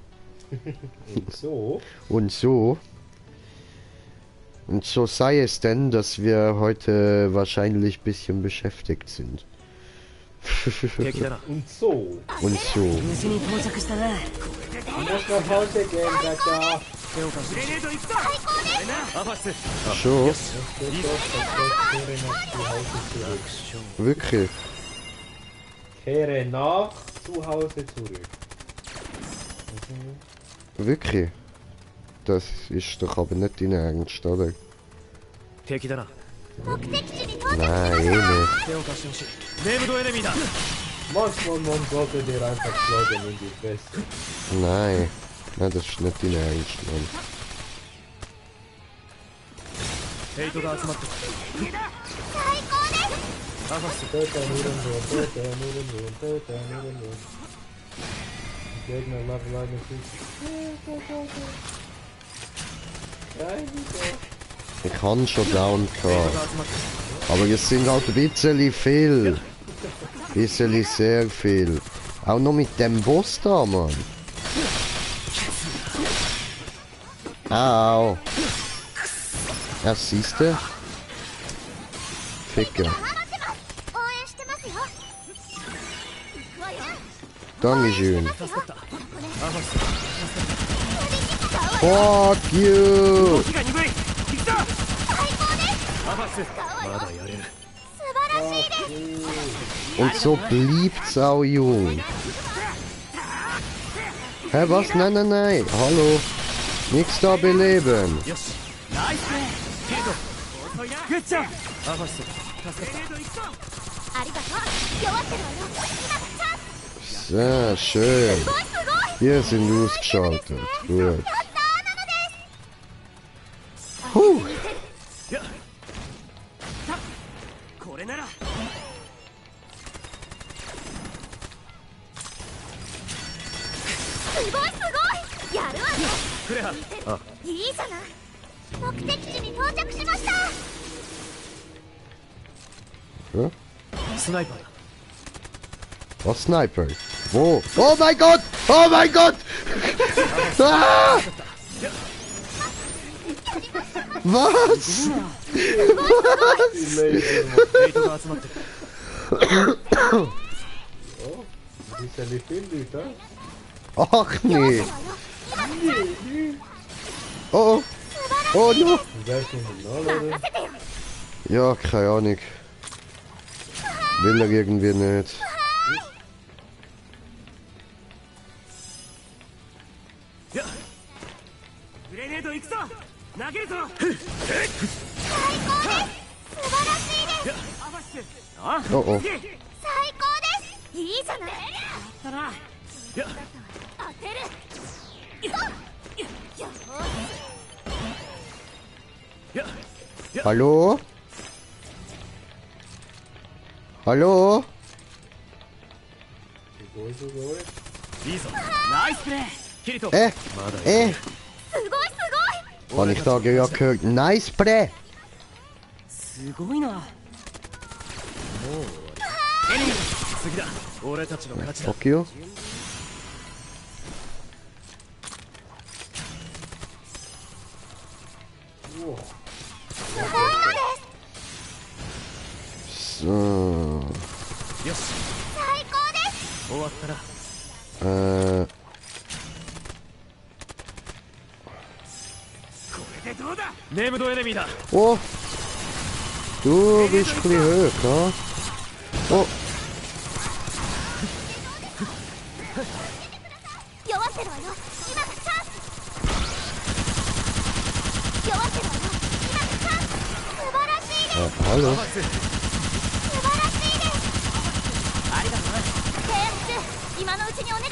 Und so? Und so. Und so sei es denn, dass wir heute wahrscheinlich ein bisschen beschäftigt sind. Und so. Und so. Ich muss nach Hause gehen, Gacha. Schon? Wirklich? Kehre nach zu Hause zurück. Wirklich? Das ist doch aber nicht dein Ernst, oder? Nein, eh nicht. Manchmal sollte dir einfach schlagen in die Fresse. Nein. Nein, das ist nicht dein Ernst, Mann. Gegner Level 51. Ich kann schon down gehabt. Aber es sind halt ein bisschen viel. Bisschen sehr viel. Auch noch mit dem Boss da, Mann. Au. Ja, siehst du? Ficker. Dankeschön. Fuck you! Und so bliebt's auch, Jung. Hä, was? Nein, nein, nein. Hallo. Nichts da beleben. Sehr schön. Wir sind ausgeschaltet. Gut. Huh. Ja? Was Sniper? Wo? Oh mein Gott! Oh mein Gott! Ah! Was? Ach nee! Oh! Oh no! Ja, keine Ahnung. Will er irgendwie nicht. おお。最高です。いいじゃない。当てる。ハローハロー。すごいすごい。いいぞ。ナイスプレー。キリト。えまだえすごいすVan ich da gehört? Nice play! すごいな。エニミ次だ。俺たちの勝ちだ。 Fuck you. すごいのですうん。よし。最高です終わったな。これでどうだ。ネームドエネミーだ。 Oh! Du bist ein bisschen hoch, ne? Oh! 弱ってるわよ今がチャンス弱ってるわよ今がチャンス素晴らしいです Hallo? 素晴らしいですありがとうな契約中今のうちにお願い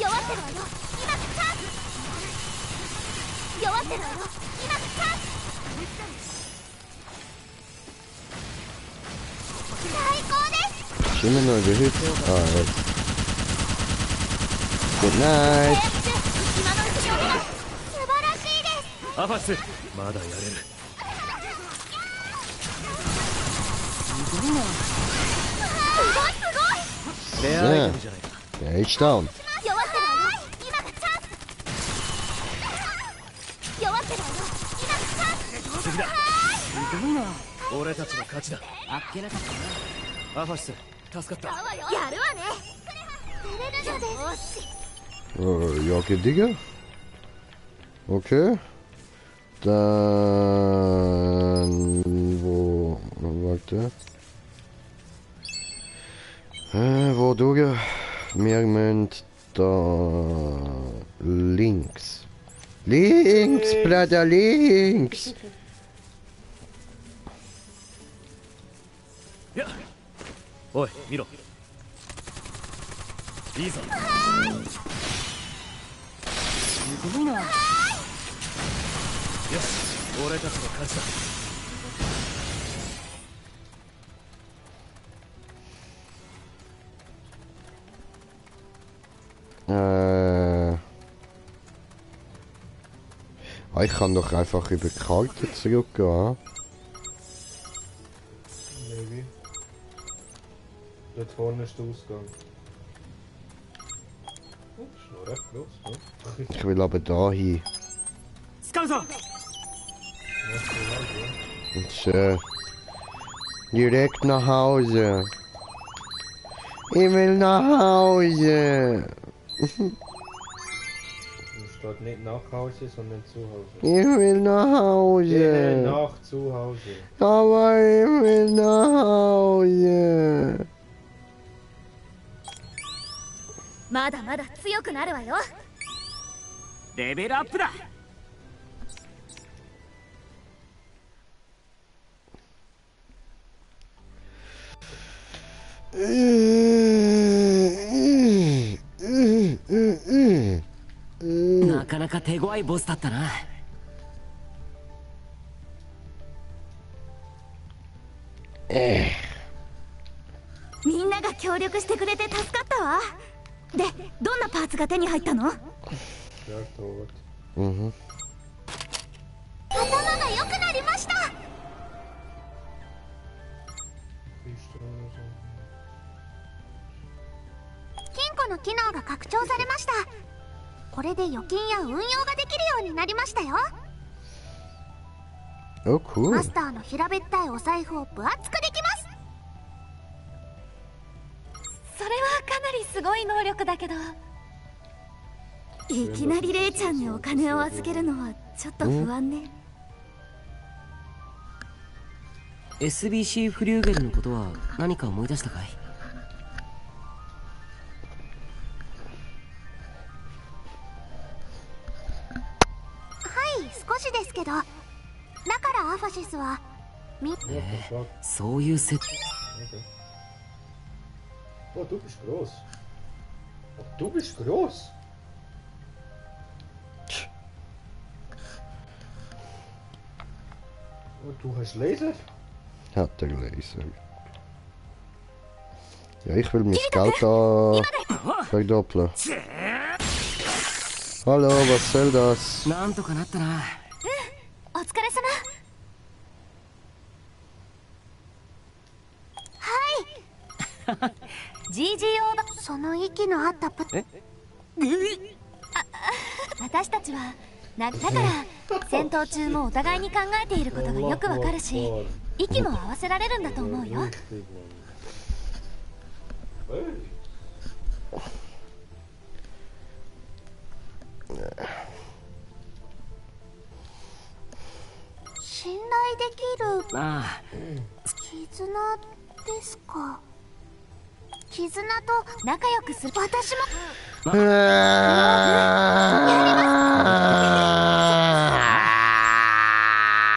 弱ってるわよ今がチャンス弱ってるわよ今がチャンス最高です Immer nur gehüpft. Ah, jetzt. Good night. 今のうちにお願い素晴らしいですアファスまだやれる。すごいすごいレアアイテムじゃないか。 Ja, ich down. 弱ってるわよ今がチャンス弱ってるわよ今がチャンス次だ。すごいな。俺たちの勝ちだ。あっけなかったな。アファス助かった。やるわねテレルジャです Ja, okay, Digga. Okay. Dann... Wo... Warte. Wo du... Wir müssen da... Links. Links, Bruder, links! いやおい見ろ。いいぞ。すごいな。よし俺たちの勝ちだ。Ich kann doch einfach über die Karte zurückgehen. Maybe. Dort vorne ist der Ausgang. Ups, noch recht groß, ne? Ich will aber da hin. 使うぞ。 Und direkt nach Hause. Ich will nach Hause. Du steht nicht nach Hause, sondern zu Hause. Ich will nach Ich will Hause. nach zu Hause. Aber ich will nach Hause. まだまだ強くなるわよレベルアップだ。なかなか手強いボスだったな。みんなが協力してくれて助かったわでどんなパーツが手に入ったの Ja, tot. Mhm. 頭が良くなりました Pistole. 金庫の機能が拡張されましたこれで預金や運用ができるようになりましたよ Oh, cool. マスターの平べったいお財布を分厚くできますそれはかなりすごい能力だけどいきなりレイちゃんにお金を預けるのはちょっと不安ね SBC フリューゲルのことは何か思い出したかい？はい少しですけどだからアファシスはそういう設 Okay. Oh, du bist groß. Oh, du bist groß. Oh, du hast Laser? Hat er Laser. Ja, ich will mein Geld da verdoppeln. Hallo, was soll das? なんとかなったな。お疲れ様。はいGG 用だ。その息のあった私たちはだから戦闘中もお互いに考えていることがよくわかるし、息も合わせられるんだと思うよ。信頼できるああ、絆ですか。絆と仲良くする。私もやりま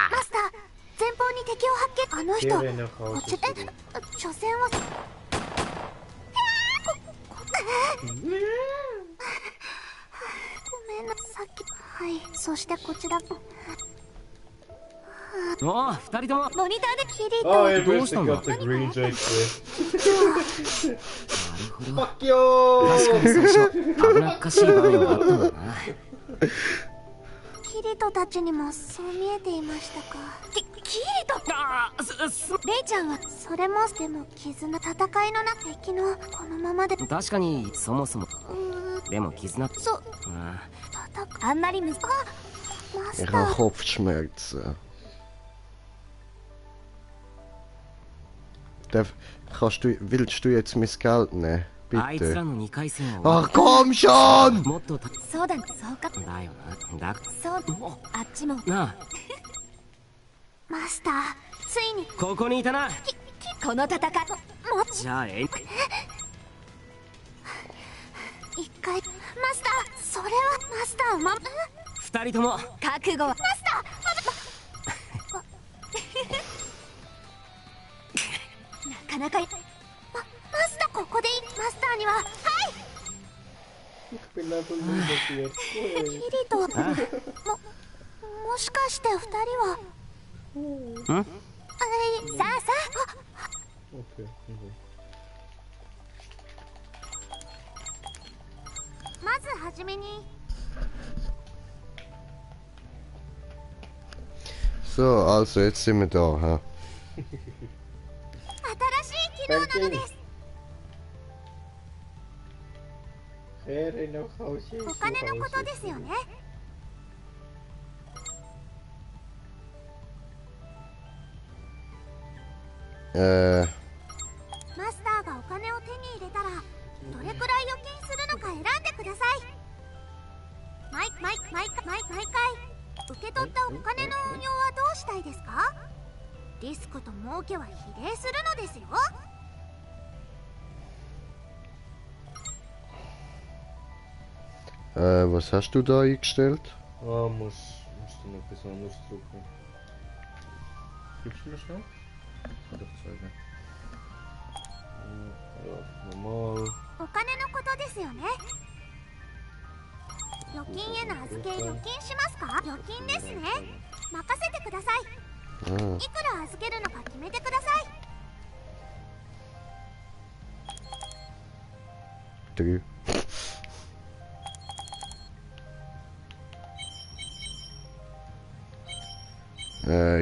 す。マスター、前方に敵を発見。あの人こっち所詮はごめんなさっき。はい、そしてこちらおお、二人ともモニターでキリ Oh, と you basically got the green Jake there. Fuck you! 確かに最初危なっかしい場面があったんだな。キリトたちにもそう見えていましたか。キリトレイちゃんはそれもでも絆戦いの中敵のこのままで確かにそもそもでも絆あんまりマス Ich タ habe ー Kopfschmerzen. Willst du jetzt mein Geld nehmen? あいつら Bitte. の2回戦を Ach komm schon! もっとそうだそうかだよな。だそうあっちもなあ、マスターついにここにいたな。この戦いもじゃあ一回マスターそれはマスターを二人とも覚悟はマスターなかなかマスターここでいい。マスターにははい Ich bin level 0 jetzt. キリトもしかして二人はんさあさあ Okay. まずはじめに So, also jetzt sind wir da. Ha? 新しい機能なのです。 お金のことですよね。マスターがお金を手に入れたらどれくらい預金するのか選んでください。毎回受け取ったお金の運用はどうしたいですか。リスクと儲けは比例するのですよ。 Was hast du da eingestellt? Ah, musst du noch etwas anderes drücken. Gibst du mir schnell? Kann ich zeigen. Ja, normal. お金のことですよね。預金への預け預金しますか。預金ですね。任せてください。いくら預けるのか決めてください。 3.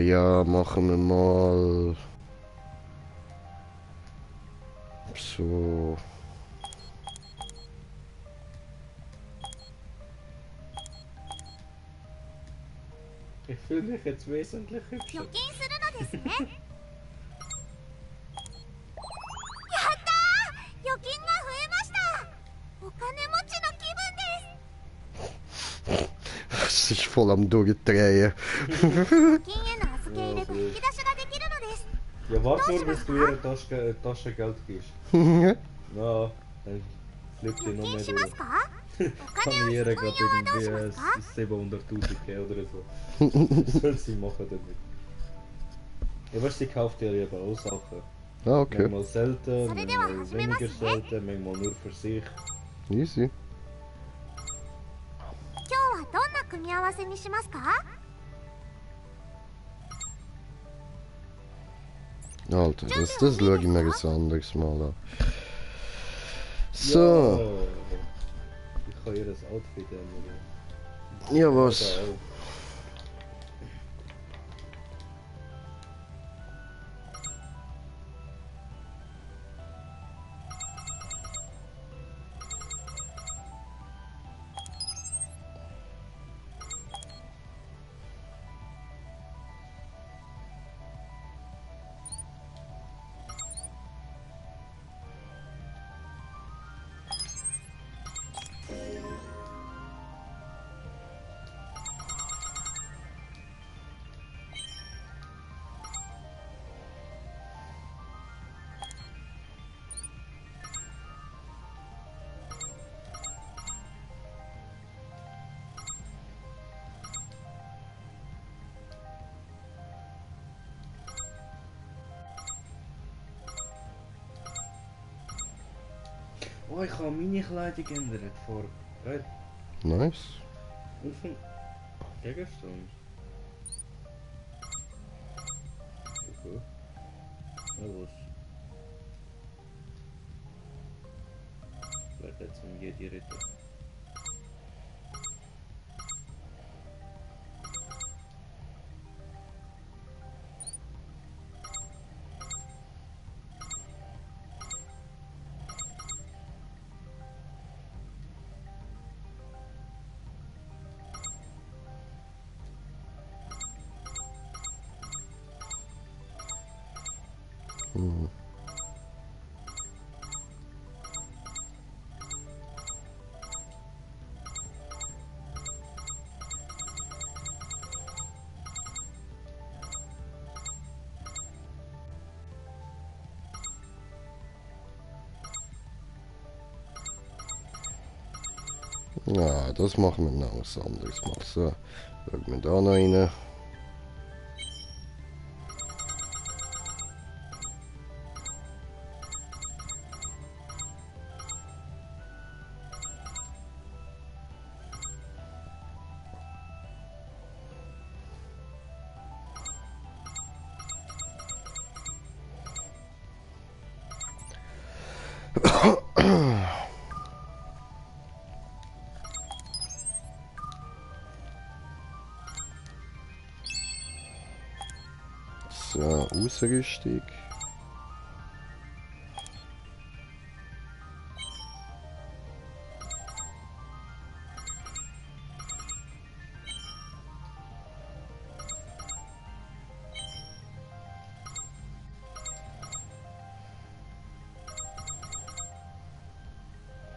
Ja, machen wir mal so. Ich fühle mich jetzt wesentlich hübscher. 預金するのですね。やったー！預金が増えました。お金持ちの気分です。 Es ist voll am Durchdrehen. 預金への預け入れと引き出しができるのです。 Ja, warte nur, bis du ihr Taschengeld gibst. Na, dann flippt ihr noch 預金 mehr します durch. か？お金を Kann 運 ihr 用 gerade はどうしま irgendwie すか？ 700.000 geben oder so. Was soll sie machen damit? Ja, weißt du, sie kauft ja lieber auch Sachen. Ah, okay. Manchmal selten, manchmal weniger selten, manchmal nur für sich. Easy. 今日はどんな組み合わせにしますか？ Alter, das schaue ich mir ein anderes Mal an. So. Ja, ich kann ihr das Outfit ändern. Ja, was? Oder auch. Oh, ich habe meine Kleidung geändert vor. Geil. Nice. Und vom Gegenstand. Okay. Na los. Ich werde jetzt um jede Ritter. Ja, das machen wir noch was anderes mal. So, schauen wir da noch rein. So, Ausrüstung.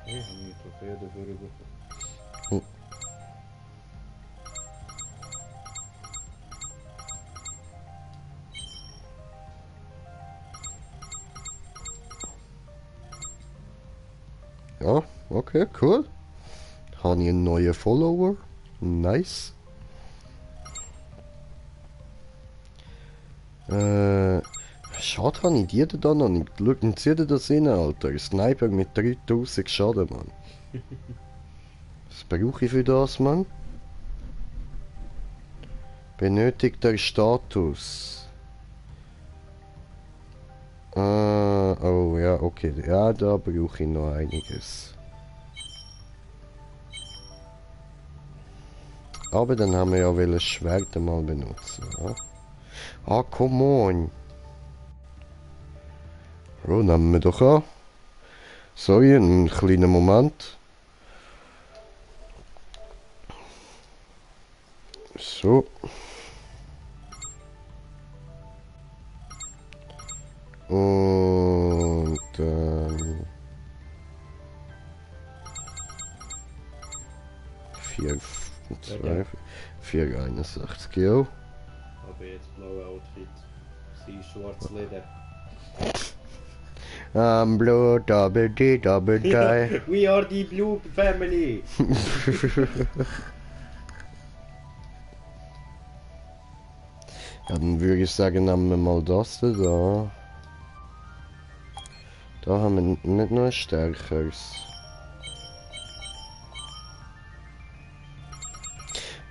Ich habe eine Trophäe dafür bekommen. Ja, okay, cool. Habe ich einen neuen Follower. Nice. Schade, habe ich die da noch nicht. Schauen Sie dir das hin, Alter. Ein Sniper mit 3000 Schaden, Mann. Was brauche ich für das, Mann? Benötigter Status. Oh ja, okay. Ja, da brauche ich noch einiges. Aber dann haben wir ja wohl das Schwert mal benutzen. Ja? Ah, come on. Oh, nehmen wir doch an. Sorry, einen kleinen Moment. So. Und dann 461, ja. Aber jetzt blaue Outfit. Sie ist schwarz Leder. Blue, double D, double die. We are the blue family. Ja, dann würde ich sagen, nehmen wir mal das da. Da haben wir nicht noch ein stärkeres.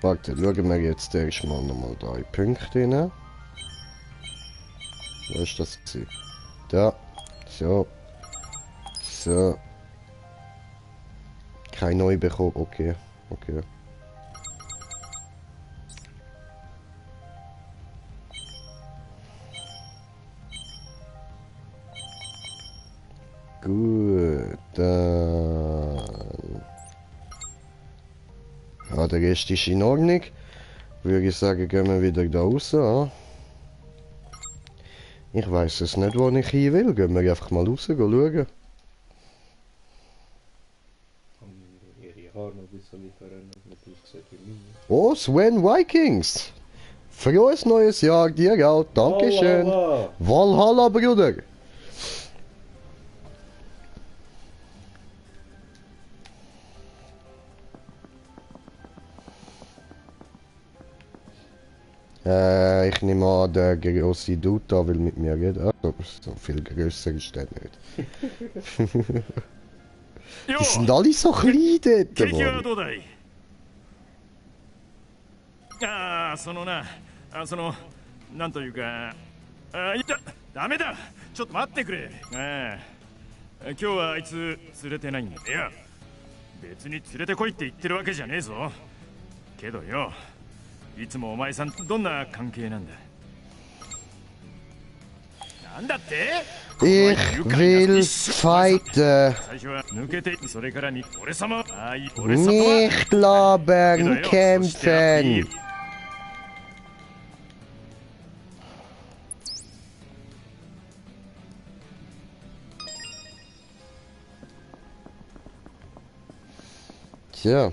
Warte, schauen wir jetzt erstmal nochmal 3 Punkte rein. Wo ist das gewesen? Da. So. So. Kein neu bekommen. Okay. Okay. Gut, dann... Ja, der Rest ist in Ordnung. Würde ich sagen, gehen wir wieder da raus. Ja. Ich weiß es nicht, wo ich hin will. Gehen wir einfach mal raus, schauen. Ihre Haare noch ein bisschen verändert, nicht ausgesehen wie meine. Oh, Sven Vikings! Frohes neues Jahr dir auch. Dankeschön. Valhalla. Valhalla, Bruder. Ich nehme an, der grosse Dude da will mit mir reden. Also, so viel grösser ist der nicht. Die sind alle so klein dort, Mann. ああ、そのな、なんというか、ダメだ。ちょっと待ってくれ。今日はあいつ連れてないんだ。いや、別に連れてこいって言ってるわけじゃねえぞ。けどよ、いつもお前さんどんな関係なんだ。なんだって？ Ich will fighten. Nicht labern, kämpfen. Tja.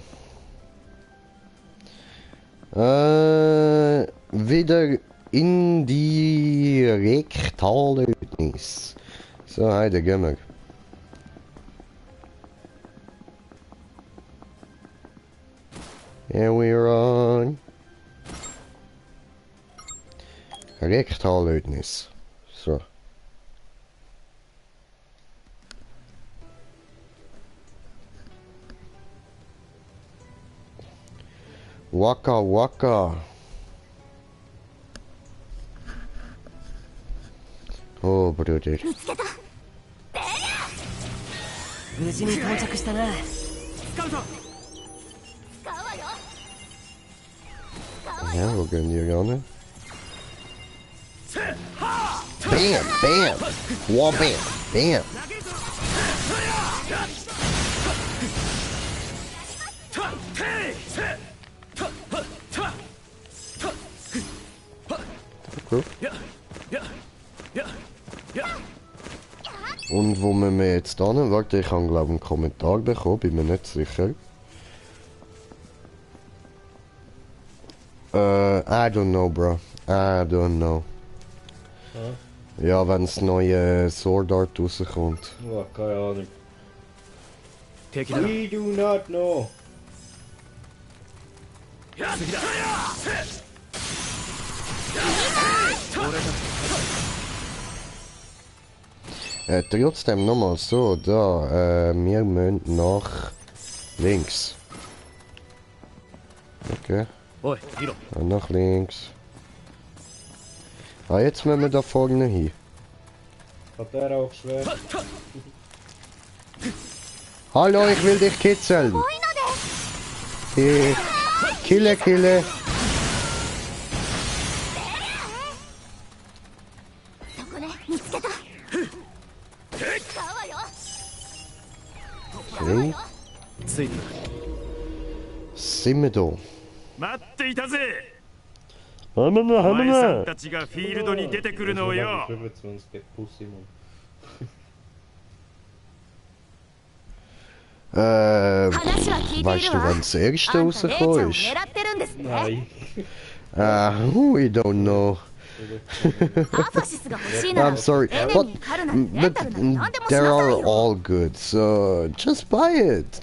Wieder in die Rektalödnis. So, heide, gehen wir. Here we're on. Rektalödnis. So. Waka Waka. Oh, Bruder. 無事に到着したな。使うぞ。使うわよ。 Ja, wo gehen die gerne? Bam, bam, wah, bam, bam. Okay. Und wo müssen wir jetzt hin? Warte, ich habe glaube ich einen Kommentar bekommen, bin mir nicht sicher. I don't know, bro. I don't know. Ja, wenn das neue Sword Art rauskommt. Oh, keine Ahnung. We do not know. Trotzdem nochmal so, da, wir müssen nach links. Okay. Nach links. Ah, jetzt müssen wir da vorne hin. Hat der auch schwer? Hallo, ich will dich kitzeln. Kille, kille. Okay. Sind wir da? 待っていたぜ。お前さんたちがフィールドに出てくるのをよ。 weißt du, wann das erste rausgekommen ist? Nein. We don't know. I'm sorry, but they are all good, so just buy it.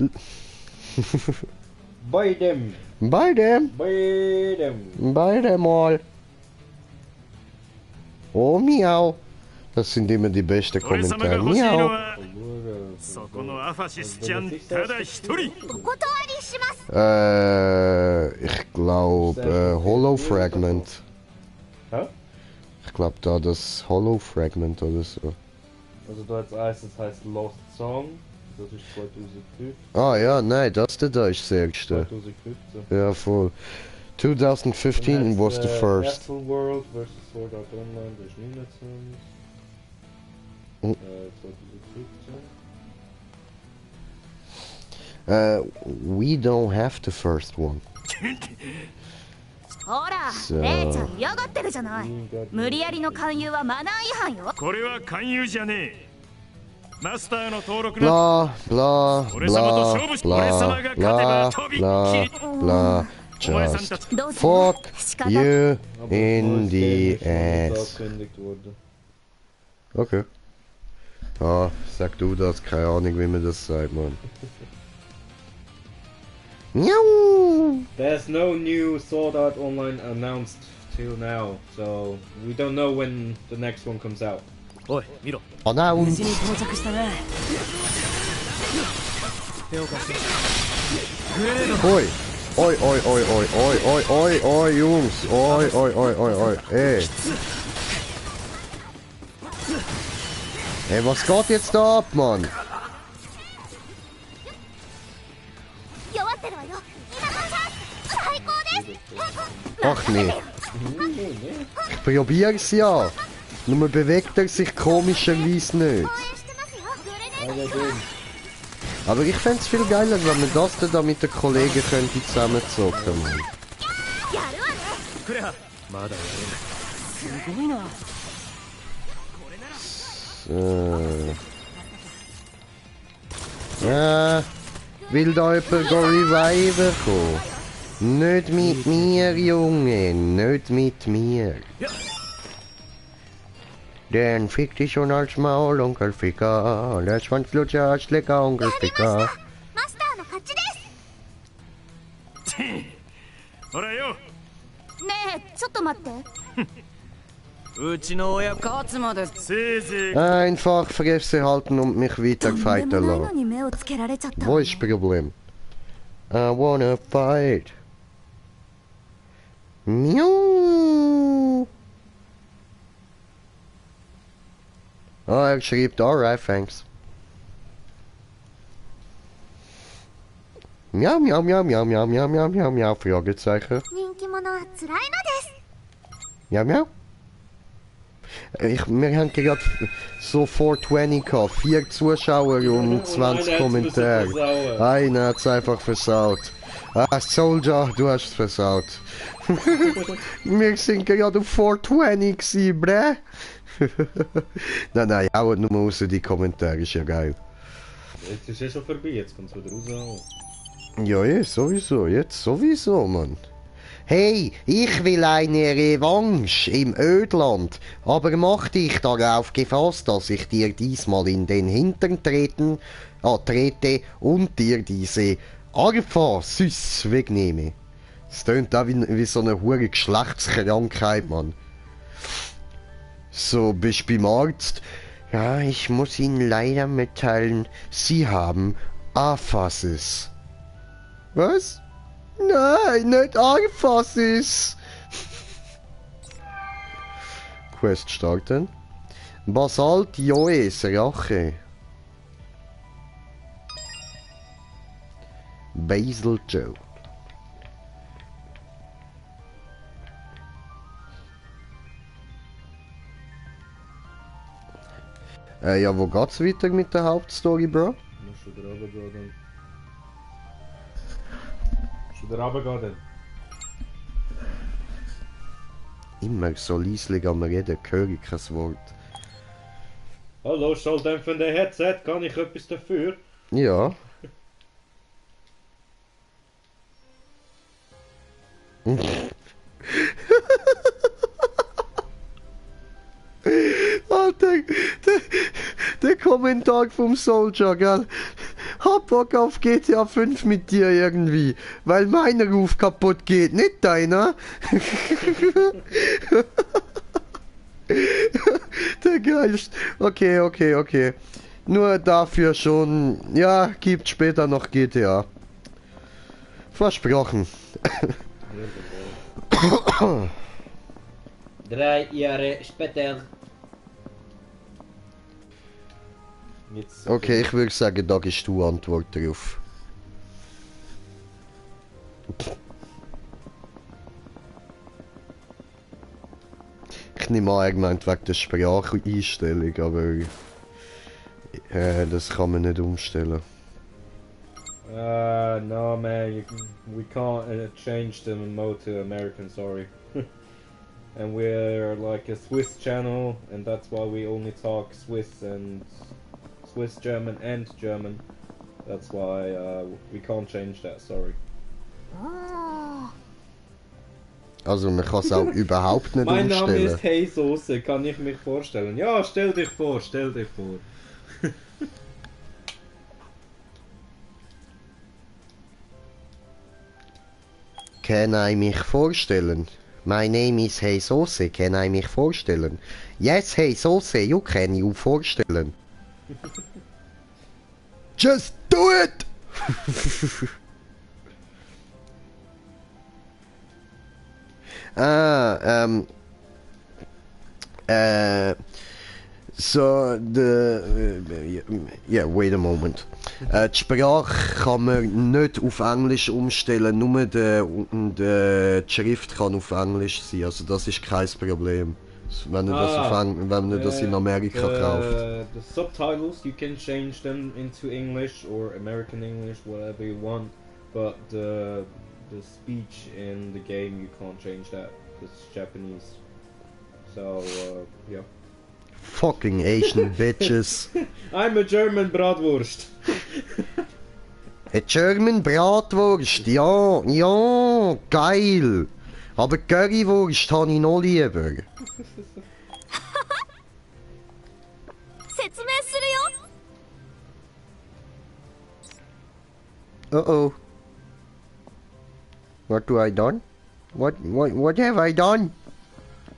Buy them. Buy them. Buy them. Buy them all. Oh, miau. Das sind immer die besten Kommentare. Miau. そこのアファシスちゃんただ一人。お断りします。Ich glaube, Hollow-Fragment. Hä? Ich glaube da das Hollow-Fragment oder so. Also da als erstes heißt Lost Song, das ist 2005. Ah ja, nein, das da ist das erste. 2015. Ja, voll. 2015 was the first. Astral World vs. Sword Art Online, das ist 29. 2015. We don't have the first one. ほら、姉ちゃん嫌がってるじゃない。無理やりの勧誘はマナー違反よ。これは勧誘じゃねえ。マスターの登録な。blah blah blah blah blah blah blah. Just fuck you in the ass. Okay. Ah, sag du das, keine Ahnung, wie man das sagt, Mann. Miau! There's no new Sword Art Online announced till now, so we don't know when the next one comes out. Oi, miro. Announced! Oi! Oi, oi, oi, oi, oi, oi, oi, oi, Jungs! Oi, oi, oi, oi, oi, ey! Ey, was geht jetzt da ab, Mann? Ach nee. Ich probier's ja. Nur bewegt er sich komischerweise nicht. Aber ich fänd's viel geiler, wenn man das dann mit den Kollegen könnte zusammenzocken. Ja, will da jemand reviven kommen? Nicht mit mir, Junge, nicht mit mir. Den fick dich schon als Maul, Onkel Ficker. Der Schwanzlutscher als lecker, Onkel Ficker. ほらよ。ねえ、ちょっと待って。うちの親勝つまでせいぜい Einfach Fresse halten und mich weiter fighten lassen. Wo ist das Problem? I wanna fight. Miau. Ah, er schreibt, alright, thanks. Miau, miau, miau, miau, miau, miau, miau, miau, miau, Fragezeichen. Miau, miau. Wir haben gerade so 420 gehabt, 4 Zuschauer und 20 Kommentare. Einer hat es einfach versaut. Ah, Soldier, du hast es versaut. Wir sind gerade auf 420 gewesen, bre. Nein, haut nur raus die Kommentare, ist ja geil. Jetzt ist ja schon vorbei, jetzt kommt es wieder raus. Ja, sowieso, jetzt sowieso, Mann. Hey, ich will eine Revanche im Ödland, aber mach dich darauf gefasst, dass ich dir diesmal in den Hintern trete und dir diese Arpha-Süß wegnehme. Das tönt auch wie so eine hure Geschlechtskrankheit, Mann. So, bist beim Arzt. Ja, ich muss Ihnen leider mitteilen, Sie haben Aphasis. Was? Nein, nicht Aphasis! Quest starten. Basalt Joes Rache. Basil Joe. Ja, wo geht's weiter mit der Hauptstory, Bro? Musst du da runtergehen dann. Musst du da runtergehen dann. Immer so leislich am Reden, höre ich kein Wort. Hallo, schalldämpfende Headset, kann ich etwas dafür? Ja. Alter, der Kommentar vom Soldier, gell? Hab Bock auf GTA 5 mit dir irgendwie, weil mein Ruf kaputt geht, nicht deiner. Geil. Okay. Nur dafür schon. Ja, gibt später noch GTA. Versprochen. 3 Jahre später. Okay, ich würde sagen, da gibst du Antwort drauf. Ich nehme an, er meint wegen der Spracheinstellung, aber das kann man nicht umstellen. No man, we can't change the mode to American, sorry. And we're like a Swiss channel, and that's why we only talk Swiss, German and German. That's why we can't change that, sorry. Also man kann es auch überhaupt nicht mein umstellen. Mein Name ist Hey Soße, kann ich mich vorstellen? Ja, stell dich vor. Kann ich mich vorstellen? My name is Hey Soße, kann ich mich vorstellen? Yes, Hey Soße, you can you vorstellen? Just do it! So, yeah, wait a moment. Die Sprache kann man nicht auf Englisch umstellen, nur die Schrift kann auf Englisch sein, also das ist kein Problem. Wenn man das in Amerika kauft. The subtitles, you can change them into English or American English, whatever you want, but the speech in the game, you can't change that, it's Japanese. So, yeah. Fucking Asian bitches. I'm a German Bratwurst. A German Bratwurst, ja, geil. Aber Currywurst habe ich noch lieber. Uh-oh. What do I done? What have I done?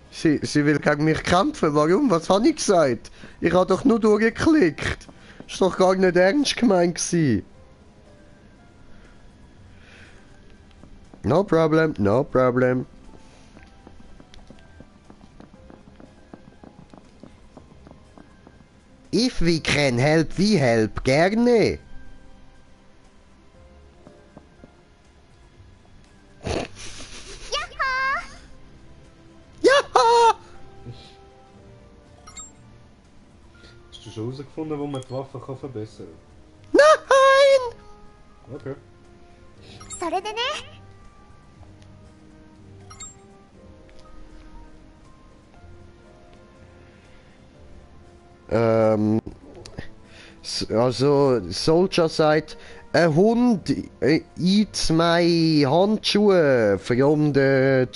Sie will gegen mich kämpfen. Warum? Was habe ich gesagt? Ich habe doch nur durchgeklickt. Ist doch gar nicht ernst gemeint gewesen. No problem. If we can help, we help. Gerne. Hast du schon herausgefunden, wo man die Waffe kann verbessern kann? Nein! Okay. それでね。Also, Soldier sagt, ein Hund isst meine Handschuhe from der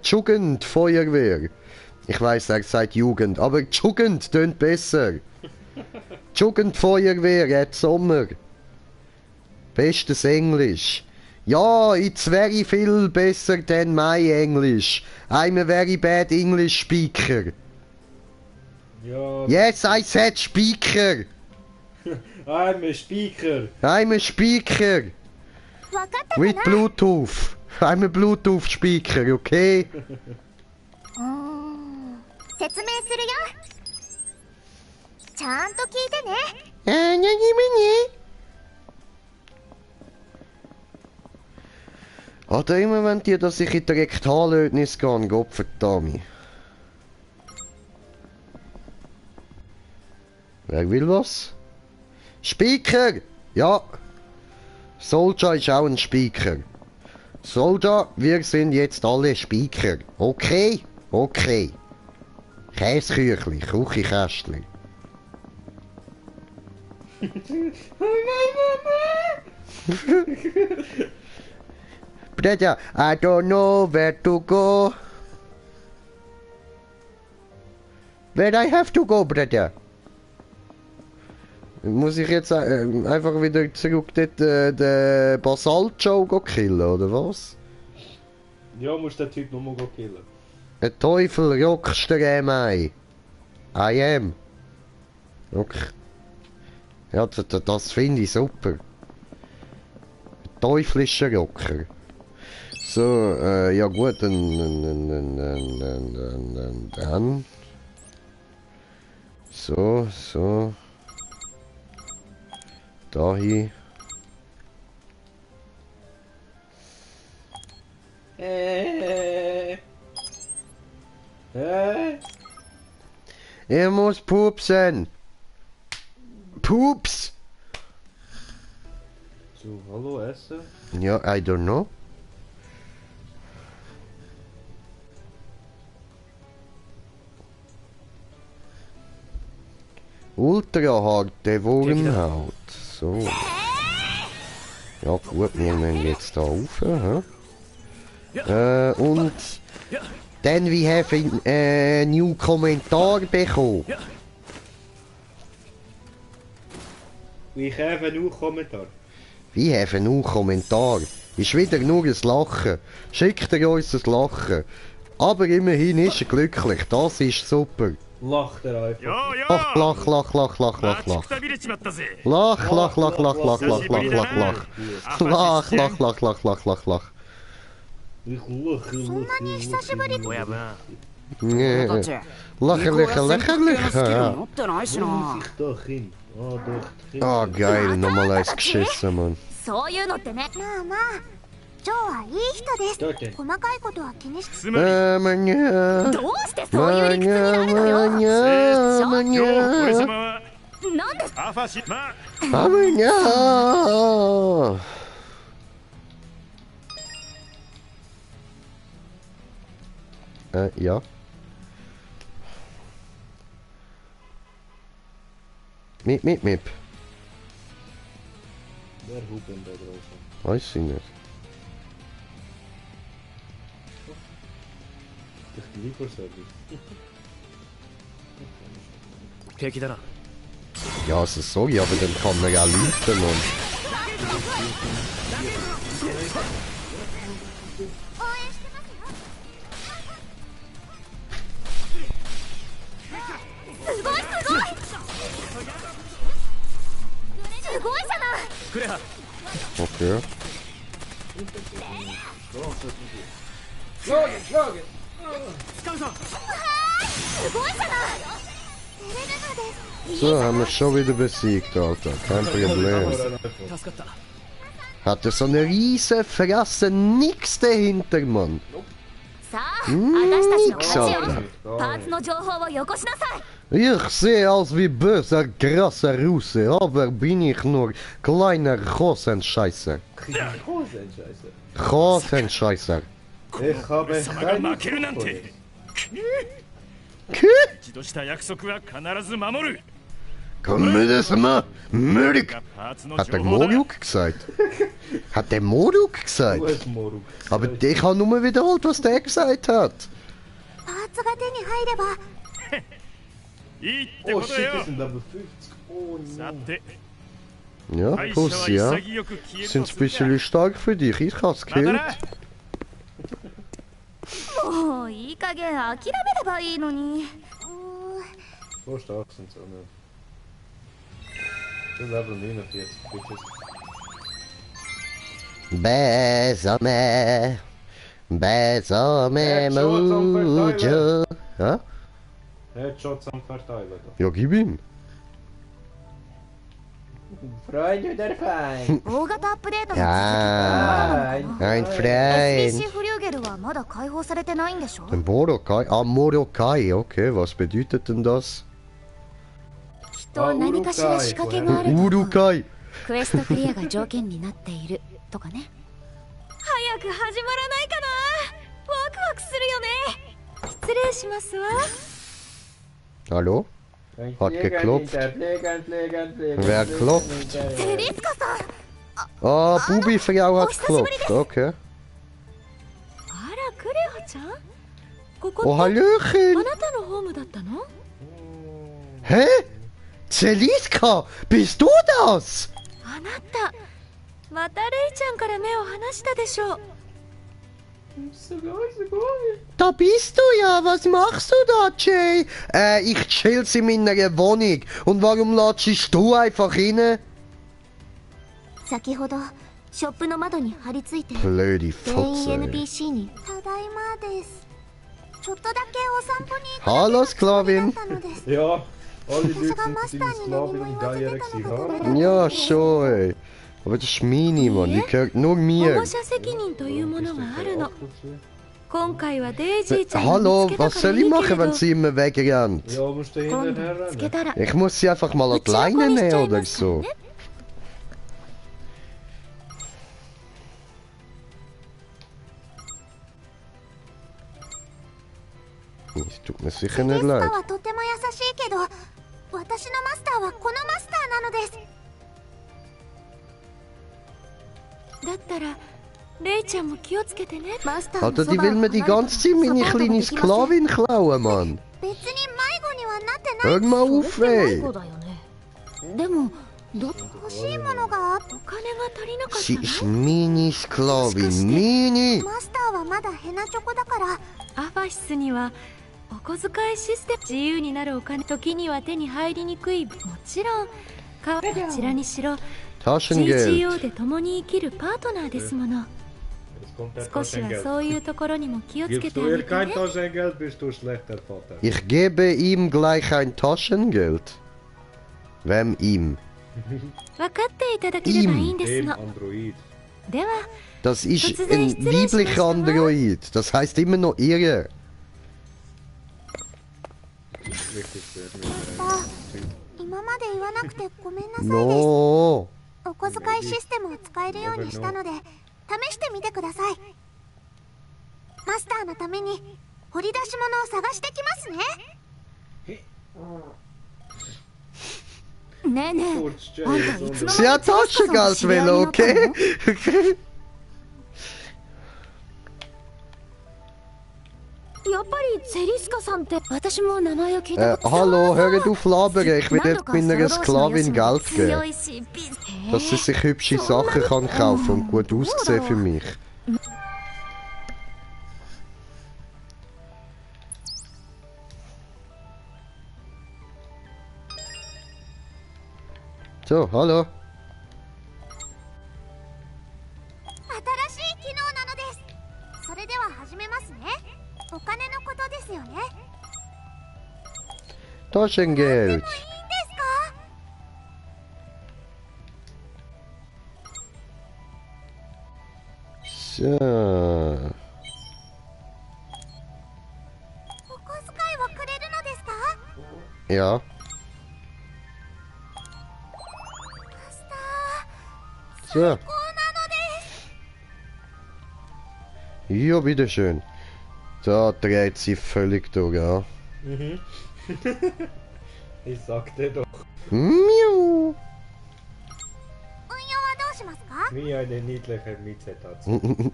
Jugendfeuerwehr. Ich weiss, er sagt Jugend, aber Jugend tönt besser. Jugendfeuerwehr, jetzt Sommer. Bestes Englisch. Ja, it's very viel besser than my English. I'm a very bad English speaker. Ja. Yes, I said speaker. I'm a speaker. I'm a speaker. With Bluetooth. I'm a Bluetooth speaker, okay? 説明するよ。ちゃんと聞いてね。Oder immer wenn die, dass ich in die Rektalödnis gehe, Gottverdammt. Wer will was? Speaker! Ja! Soldier ist auch ein Speaker. Soldier, wir sind jetzt alle Speaker. Okay? Okay. Käsküchli, Küchenkästli. Brother, I don't know where to go. Where I have to go, brother? Muss ich jetzt einfach wieder zurück dort den Basalt Joe killen, oder was? Ja, musst den Typ nochmal killen. Ein Teufel Rockster am I. I am. Okay. Ja, das finde ich super. Ein teuflischer Rocker. So, ja gut, dann. So. Dahin. Er muss pupsen. Pups. So, hallo Essen? Ja, I don't know. Ultra harte Wurmhaut. So. Ja gut, wir müssen jetzt da rauf. Und dann we have a new Kommentar bekommen. We have a new Kommentar. We have a new Kommentar. Ist wieder nur ein Lachen. Schickt er uns ein Lachen. Aber immerhin ist er glücklich. Das ist super. Lacht er einfach. Lach. Lach. Lach. Lach. Lach. Lach. Lach. Oh geil, nochmal eins geschissen, Mann. そういうのってね。まあまあ、ジョーはいい人です。細かいことは気にし。どうしてそういう理屈になるのよ。なんで。アファシマ。Ja. Mip. Wer hupen da draußen? Weiß ich nicht. Das Lieferservice. Ja, also sorry, aber dann kann man ja lüten, Mann. Okay. So, haben wir schon wieder besiegt, Alter. Kein Problem. Hat er so eine riesen Fresse, nix dahinter, Mann. Nix, Alter. Ich sehe aus wie böser, krasser Russe, aber bin ich nur kleiner Hosenscheißer. Hosenscheißer. Ich habe keine Komm mir das mal, Mörk! Hat der Moruk gesagt? Hat der Moruk gesagt? Aber ich habe nur wiederholt, was der gesagt hat. Oh shit, das sind Level 50. Oh no. Ja, Pussy, ja. Sind ein bisschen stark für dich, ich hab's gekillt. もういい加減諦めればいいのに。So stark sind sie auch nicht. Das Level 49, Bitches. Besame Mujo. Ja? Headshots am Verteilen. Ja, gib ihm. Freund oder Feind? Ja, ein Freund. Ein Morokai? Ah, Morokai, okay, was bedeutet denn das? Urukai. クエストクリアが条件になっているとかね。早く始まらないかな。ワクワクするよね。失礼しますわ。 Hallo? Hat geklopft. Wer klopft? Ah, Bubi-Frau hat geklopft, okay. Oh, Hallöchen! Hä? Zeliska, bist du das? あなた、またレイちゃんから目を離したでしょう。Da bist du ja, was machst du da, Jay? Ich chill's in meiner Wohnung. Und warum latschst du einfach rein? 先ほどショップの窓に張り付いて Blöde 全員 Fotze. NPC にただいまですちょっとだけお散歩に行く Hallo, Sklavin. Ja, alle Leute Sogar sind Master deineに Sklavin 何 in も言わせ Gaia てたのかと思った Ja, schon, ey. Aber das ist meine, Mann. Die gehört nur 保 mir. 護者責任というものがあるの。今回はデイジーちゃんを Hallo, 見つけた was から soll い ich いけ machen, れ wenn ど sie immer wegrennt? Ja, musst du hinterher 見つけたら Ich muss sie einfach mal an die Leine nehmen oder so. Es tut mir sicher ゲ nicht スパ leid. はとても優しいけど私のマスターはこのマスターなのですだったらレイちゃんも気をつけてね。マスターの Alter, そ die ば will を mir die 離れたら ganze Zeit meine サポートが kleine できません Sklavin klauen, Mann. 別に迷子にはなってない Hör mal auf, ey. でも欲しいものがお金が足りなかった Sie の ist meine Sklavin. Meine. マスターはまだヘナチョコだからアファシスにはお小遣いシステム自由になるお金時には手に入りにくいもちろんどちらにしろ Taschengeld. GGO で共に生きるパートナーですもの Jetzt kommt der 少しは Taschengeld. そういうところにも気をつけ Gibst てあ du げ ihr て kein ね Taschengeld, bist du schlechter Vater. Ich gebe ihm gleich ein Taschengeld. Wem ihm? 分かっていただければいいんです Dem の Android. では Das ist Trotzdem ein ist sie nicht weiblicher schlecht, Android. Das heißt immer noch ihre. Richtig sehr. 今まで言わなくてごめんなさいです No. お小遣いシステムを使えるようにしたので試してみてくださいマスターのために掘り出し物を探してきますねねえねえあんたいつの Sie hat Taschengeld will, okay? やっぱりセリスカさんって私も名前を聞いたこと Hallo, hört auf labern. Ich will jetzt meiner Sklavin Geld geben. Dass sie sich hübsche Sachen kann kaufen und gut aussehen für mich. So, hallo. 新しい機能なのですそれでは始めますねお金のことですよね Taschengeld. いいんですか So. お小遣いはくれるのですか Ja. マスター So. こうなのです Ja, bitteschön. Da dreht sie völlig durch, ja. Mhm. Ich sagte doch. Miau. 運用はどうしますか Wie eine niedliche Mietsetatz. Einige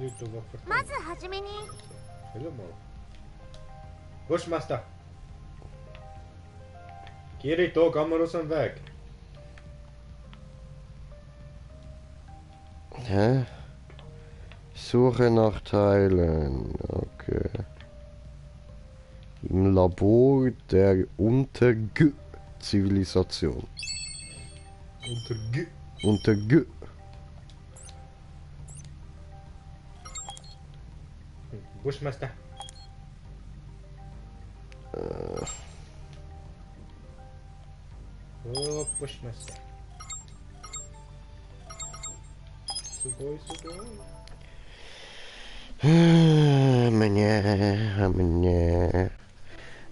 Leute noch まずはじめに Hallo mal. Buschmeister. Kirito, komm mal aus dem Weg. Hä? Suche nach Teilen. Okay. Im Labor der Unterg-Zivilisation. Unterg. Unterg. Buschmeister. Oh, Buschmeister. Sugoi, sugoi. Mnie. Mnie.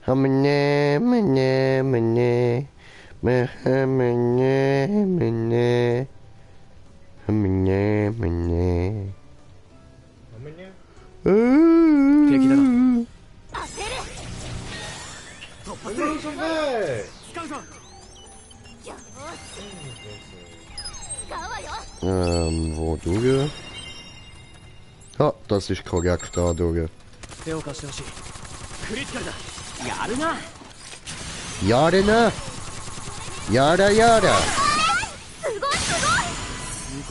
Mnie. Mnie. Mnie. Mnie. Mnie. Mnie. Mnie. 敵だろ Wo durch? Ah, das ist korrekt da durch. 手を貸してほしいクリティカルだやるな Jahre ne? Jahre, Jahre. すごいすごい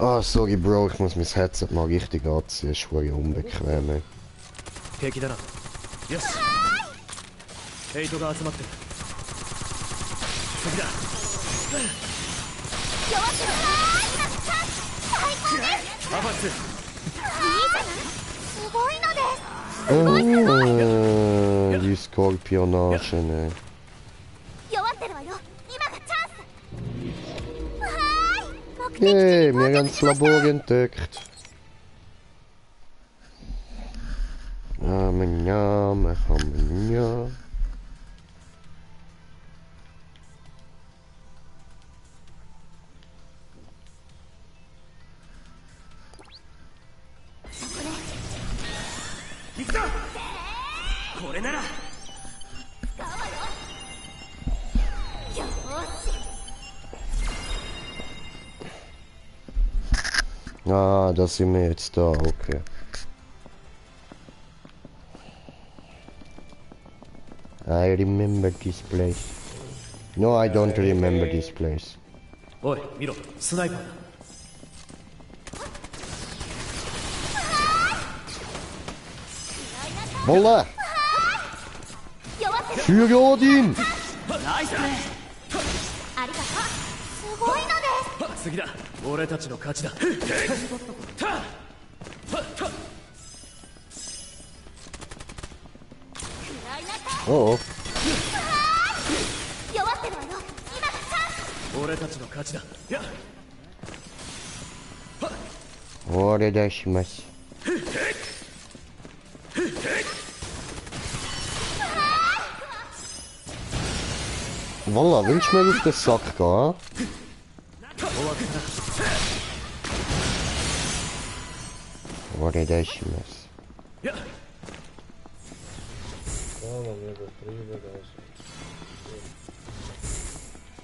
Ah, sorry Bro, ich muss mein Headset mal richtig anziehen, ist schwer unbequem. Ey. 平気だな。よし。ヘイトが集まってる。次だ。弱ってる。最高です。アファス。いいじゃない。すごいのです。Die Skorpionage, ne. 弱ってるわよ。今がチャンス。Yay, wir haben das Labor entdeckt. Ja. Ah, da sind wir jetzt da, okay. I remember this place. No, I don't remember this place. おい、見ろ、スナイパーだ。Voila! Für Odin! ナイスプレー。ありがとう。すごいのです。次だ、俺たちの勝ちだ。Oh. 弱ってるわよ。今がチャンス。俺たちの勝ちだ。やっ。お願いします。Voila, willst du mir auf den Sack gehen? O願いします。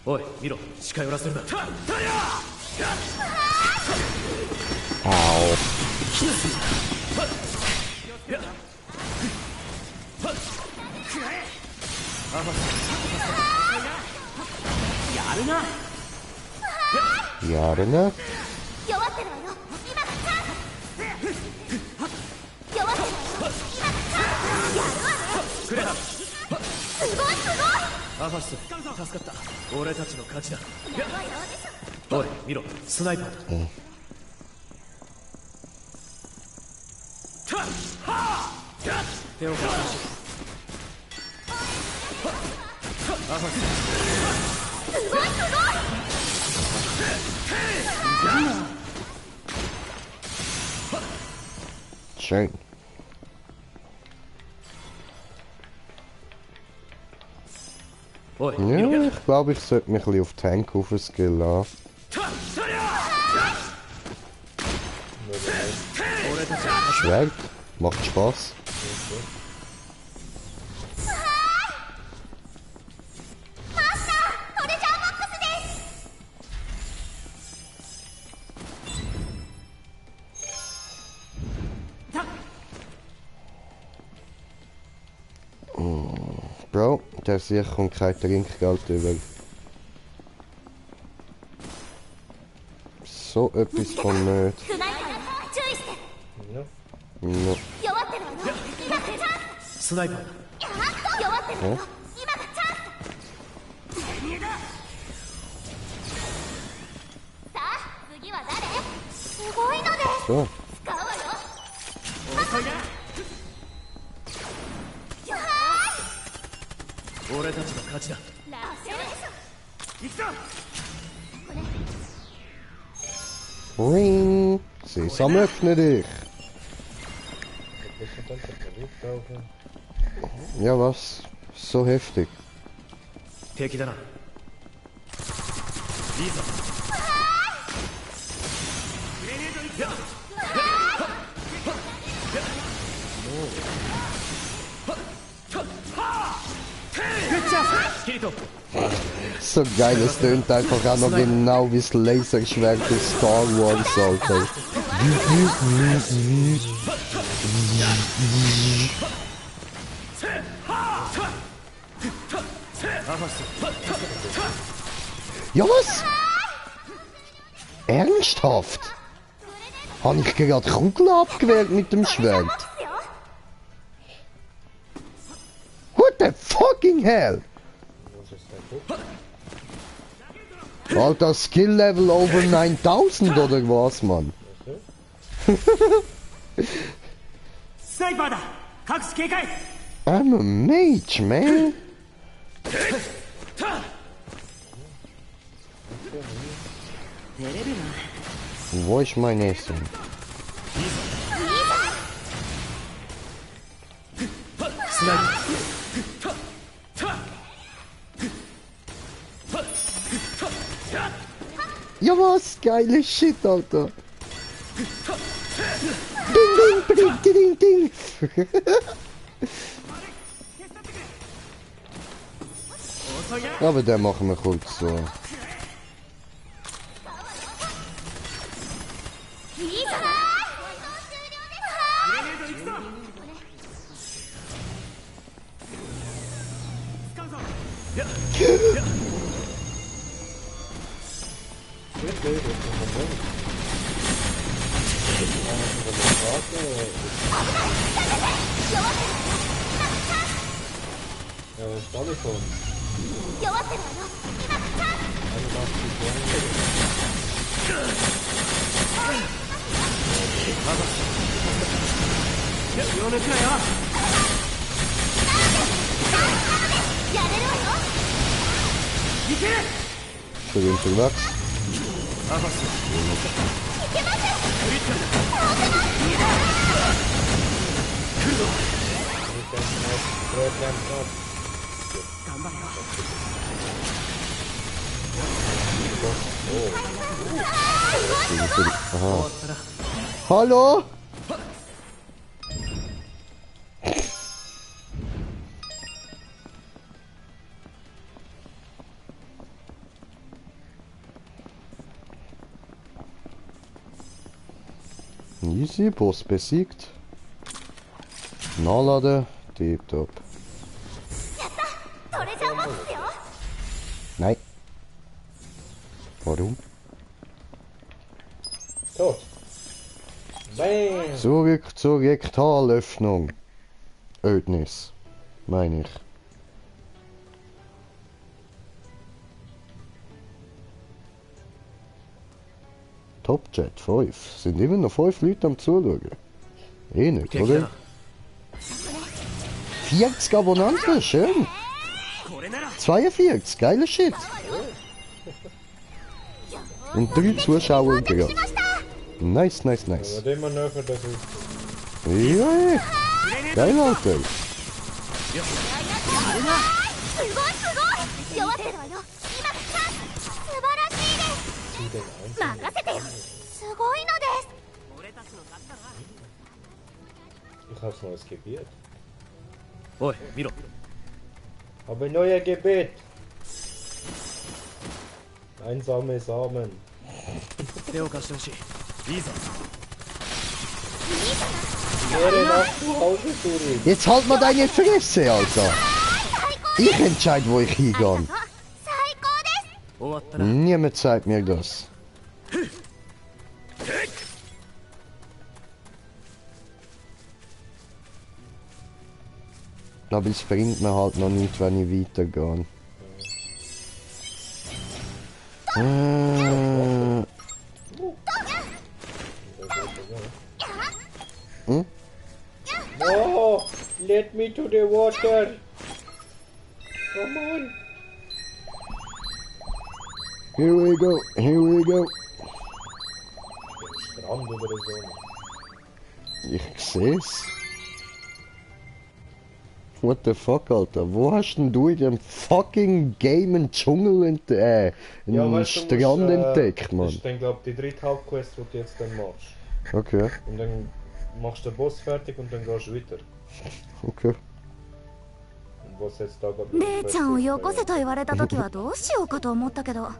おい、見ろ、近寄らせるな。やるな。弱ってるわよ。今がチャンス。弱ってるわよ。今がチャンス。やるわね。くれな。すごいすごい。アファス、助かった。俺たちの勝ちだ。おい、見ろ、スナイパーだ。手を貸し。アファス。すごいすごい。Schön. Ja, ich glaube, ich sollte mich ein bisschen auf Tank aufskillen lassen. Schwert, macht Spaß. Bro, der sicher kommt kein Trinkgeld über. So etwas von nicht. No. スナイパーだ。弱ってるわよ。今がチャンス。さあ、次は誰？すごいのです。So. 使うわよ。遅いな。俺たちの勝ちだ。行くぞ。Ring! Sesam, öffne dich! Ja, was? So heftig. 敵だな。いいぞ。So geil, es tönt einfach auch noch genau wie das Laserschwert des Star Wars, Alter. Ja, was? Ernsthaft? Habe ich gerade Kugel abgewehrt mit dem Schwert? What the fucking hell? Alter, Skill Level over 9000 oder was, Mann? I'm a mage, man. Wo ist mein Essen? Ja was? Geile Shit, Alter. Ding, ding, ding, ding, ding. Aber den machen wir kurz so. Ja, was ist alles von? Für den Verwachs. Aha. Hallo? Easy, Boss besiegt. Nachladen, tipptopp. Nein. Warum? Tot. Bam. Zurück zur Rektalöffnung. Ödnis, meine ich. Topchat 5. Sind immer noch 5 Leute am Zuschauen. Eh nicht, oder? 40 Abonnenten, schön. 42, geiler Shit. Und 3 Zuschauer gerade. Nice, nice, nice. Aber immer näher, das ist... Ja, geil, Alter. Ich hab's neues Gebiet. Oi, Miro. Aber neuer Gebiet. Einsame Samen. Jetzt halt mal deine Fresse, Alter. Ich entscheide, wo ich hingehe. Niemand zeigt mir das. Aber es bringt mir halt noch nicht, wenn ich weitergehe. Hm? No! Let me to the water! Come on! Here we go, here we go. Strand oder so. Ich seh's. What the fuck, Alter? Wo hast denn du in dem fucking Game einen Dschungel einen Strand entdeckt, Mann? Das ist dann, glaub ich, die 3. Hauptquest, die du jetzt dann machst. Okay. Und dann machst du den Boss fertig und dann gehst du weiter. Okay. Und was jetzt da gerade... 姉ちゃんをよこせと言われた時はどうしようかと思ったけど、こ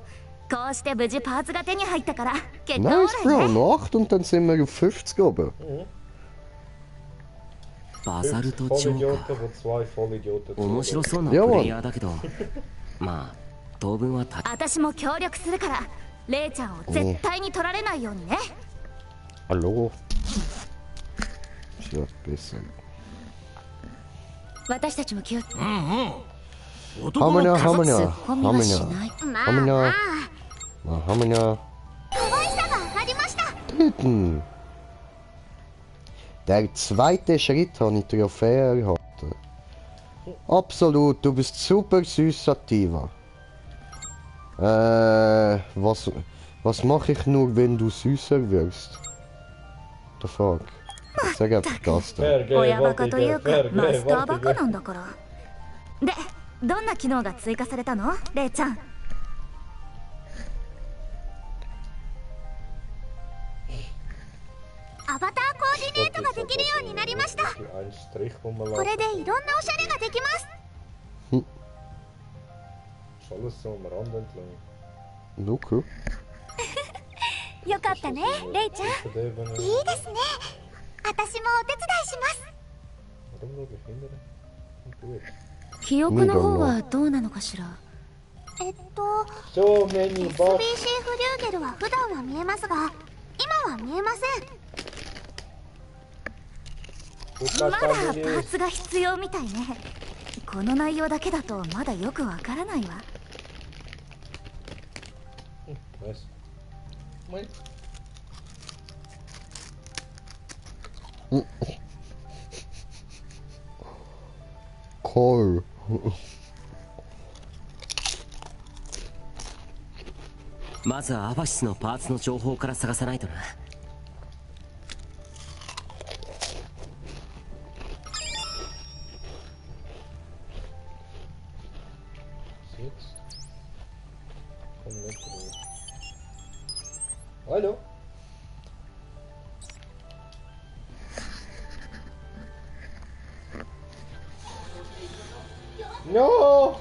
うして無事パーツが手に入ったから結果オーライね。 Nice, Bro, noch 8 und dann sind wir auf 50 oben. Basalt Volidioten, wo 2 Vollidioten 面白そうなプレイヤーだけどまあ当分は私も協力するからレイちゃんを絶対に取られないようにね。Hallo? Ich werde besser. 私たちも気をつけ。Hamina, Hamina, Hamina, Hamina. 可愛さが上がりました。Töten. Der zweite Schritt habe ich Trophäe erhalten. Absolut, du bist super süß, Sativa. Was mache ich nur, wenn du süßer wirst? The fuck? Sag einfach das da. 親バカというかマスターバカなんだから。で、どんな機能が追加されたの、レイちゃん？アバターコーディネートができるようになりました。これでいろんなおしゃれができます。どこ？よかったね、レイちゃん。いいですね。私もお手伝いします。記憶の方はどうなのかしら。SBC フリューゲルは普段は見えますが、今は見えません。まだパーツが必要みたいね。この内容だけだとまだよくわからないわ。コール。まずはアバシスのパーツの情報から探さないとな。Hallo? No!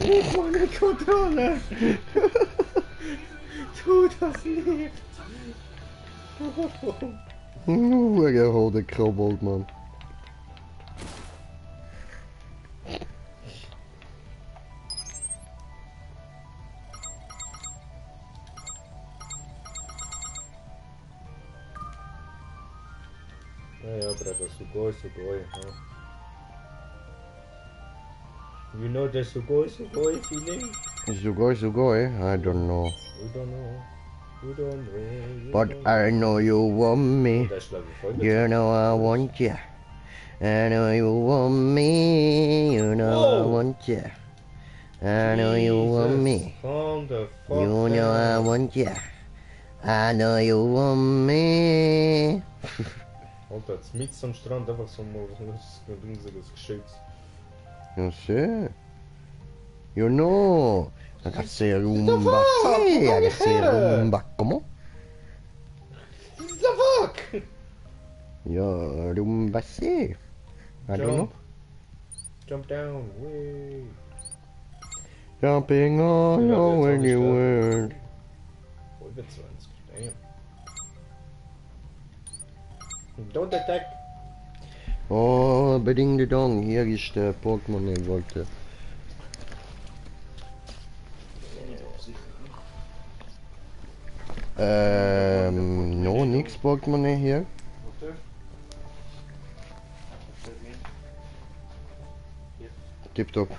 Ich meine Kontrolle! Tu das nicht! Er hat den Kobold, Mann. Ja, brother, sugoi, huh? You know the sugoi feeling? Sugoi, I don't know. You don't know. You don't know. But I know you want me. You know I want ya. I know you want me. You know I want ya. I know you want me. You know I want ya. I know you want me. Alter, jetzt mitten am Strand einfach so ein riesiges Geschütz. Ja, schön. You know. Ragazzi, rumba. Sì, ragazzi, rumba. Come? The fuck? Ja, rumba, sì. I don't know. Jump down, way. Jumping all over the world. 25, damn. Don't attack. Oh, beding de dong. Hier ist der Pokémon, den ich wollte. No, nix Pokémon hier. Tipptopp.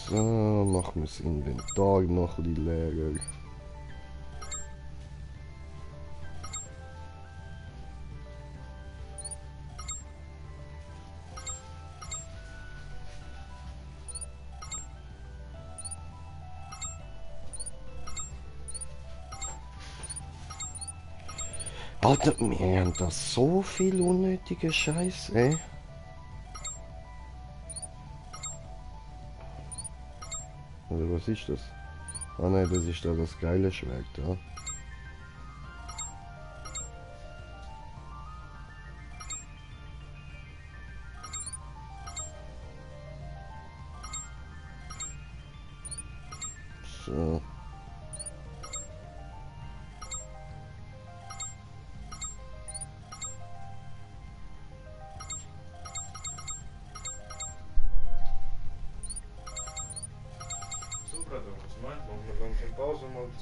So, machen wir das Inventar noch ein bisschen leerer. Alter, wir haben da so viel unnötige Scheiß, ey. Also was ist das? Ah nein, das ist da das geile Schwert, ja. So.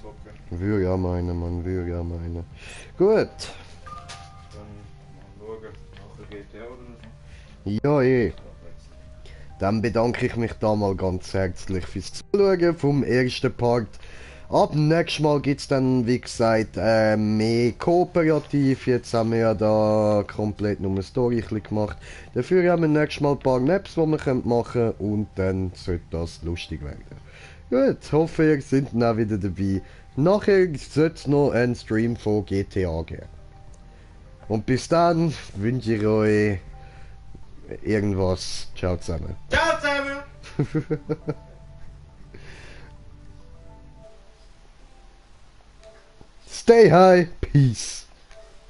zocken. Würde ja meinen, man, würde ja meinen. Gut. Dann mal schauen, nachher GTA oder so. Ja, Dann bedanke ich mich da mal ganz herzlich fürs Zuschauen vom ersten Part. Ab nächstes Mal gibt es dann, wie gesagt, mehr kooperativ. Jetzt haben wir ja da komplett nur eine Story gemacht. Dafür haben wir nächstes Mal ein paar Maps, die wir machen können. Und dann sollte das lustig werden. Gut, hoffe ihr seid dann auch wieder dabei. Nachher sollte es noch einen Stream von GTA geben. Und bis dann wünsche ich euch irgendwas. Ciao zusammen. Ciao zusammen! Stay high, peace.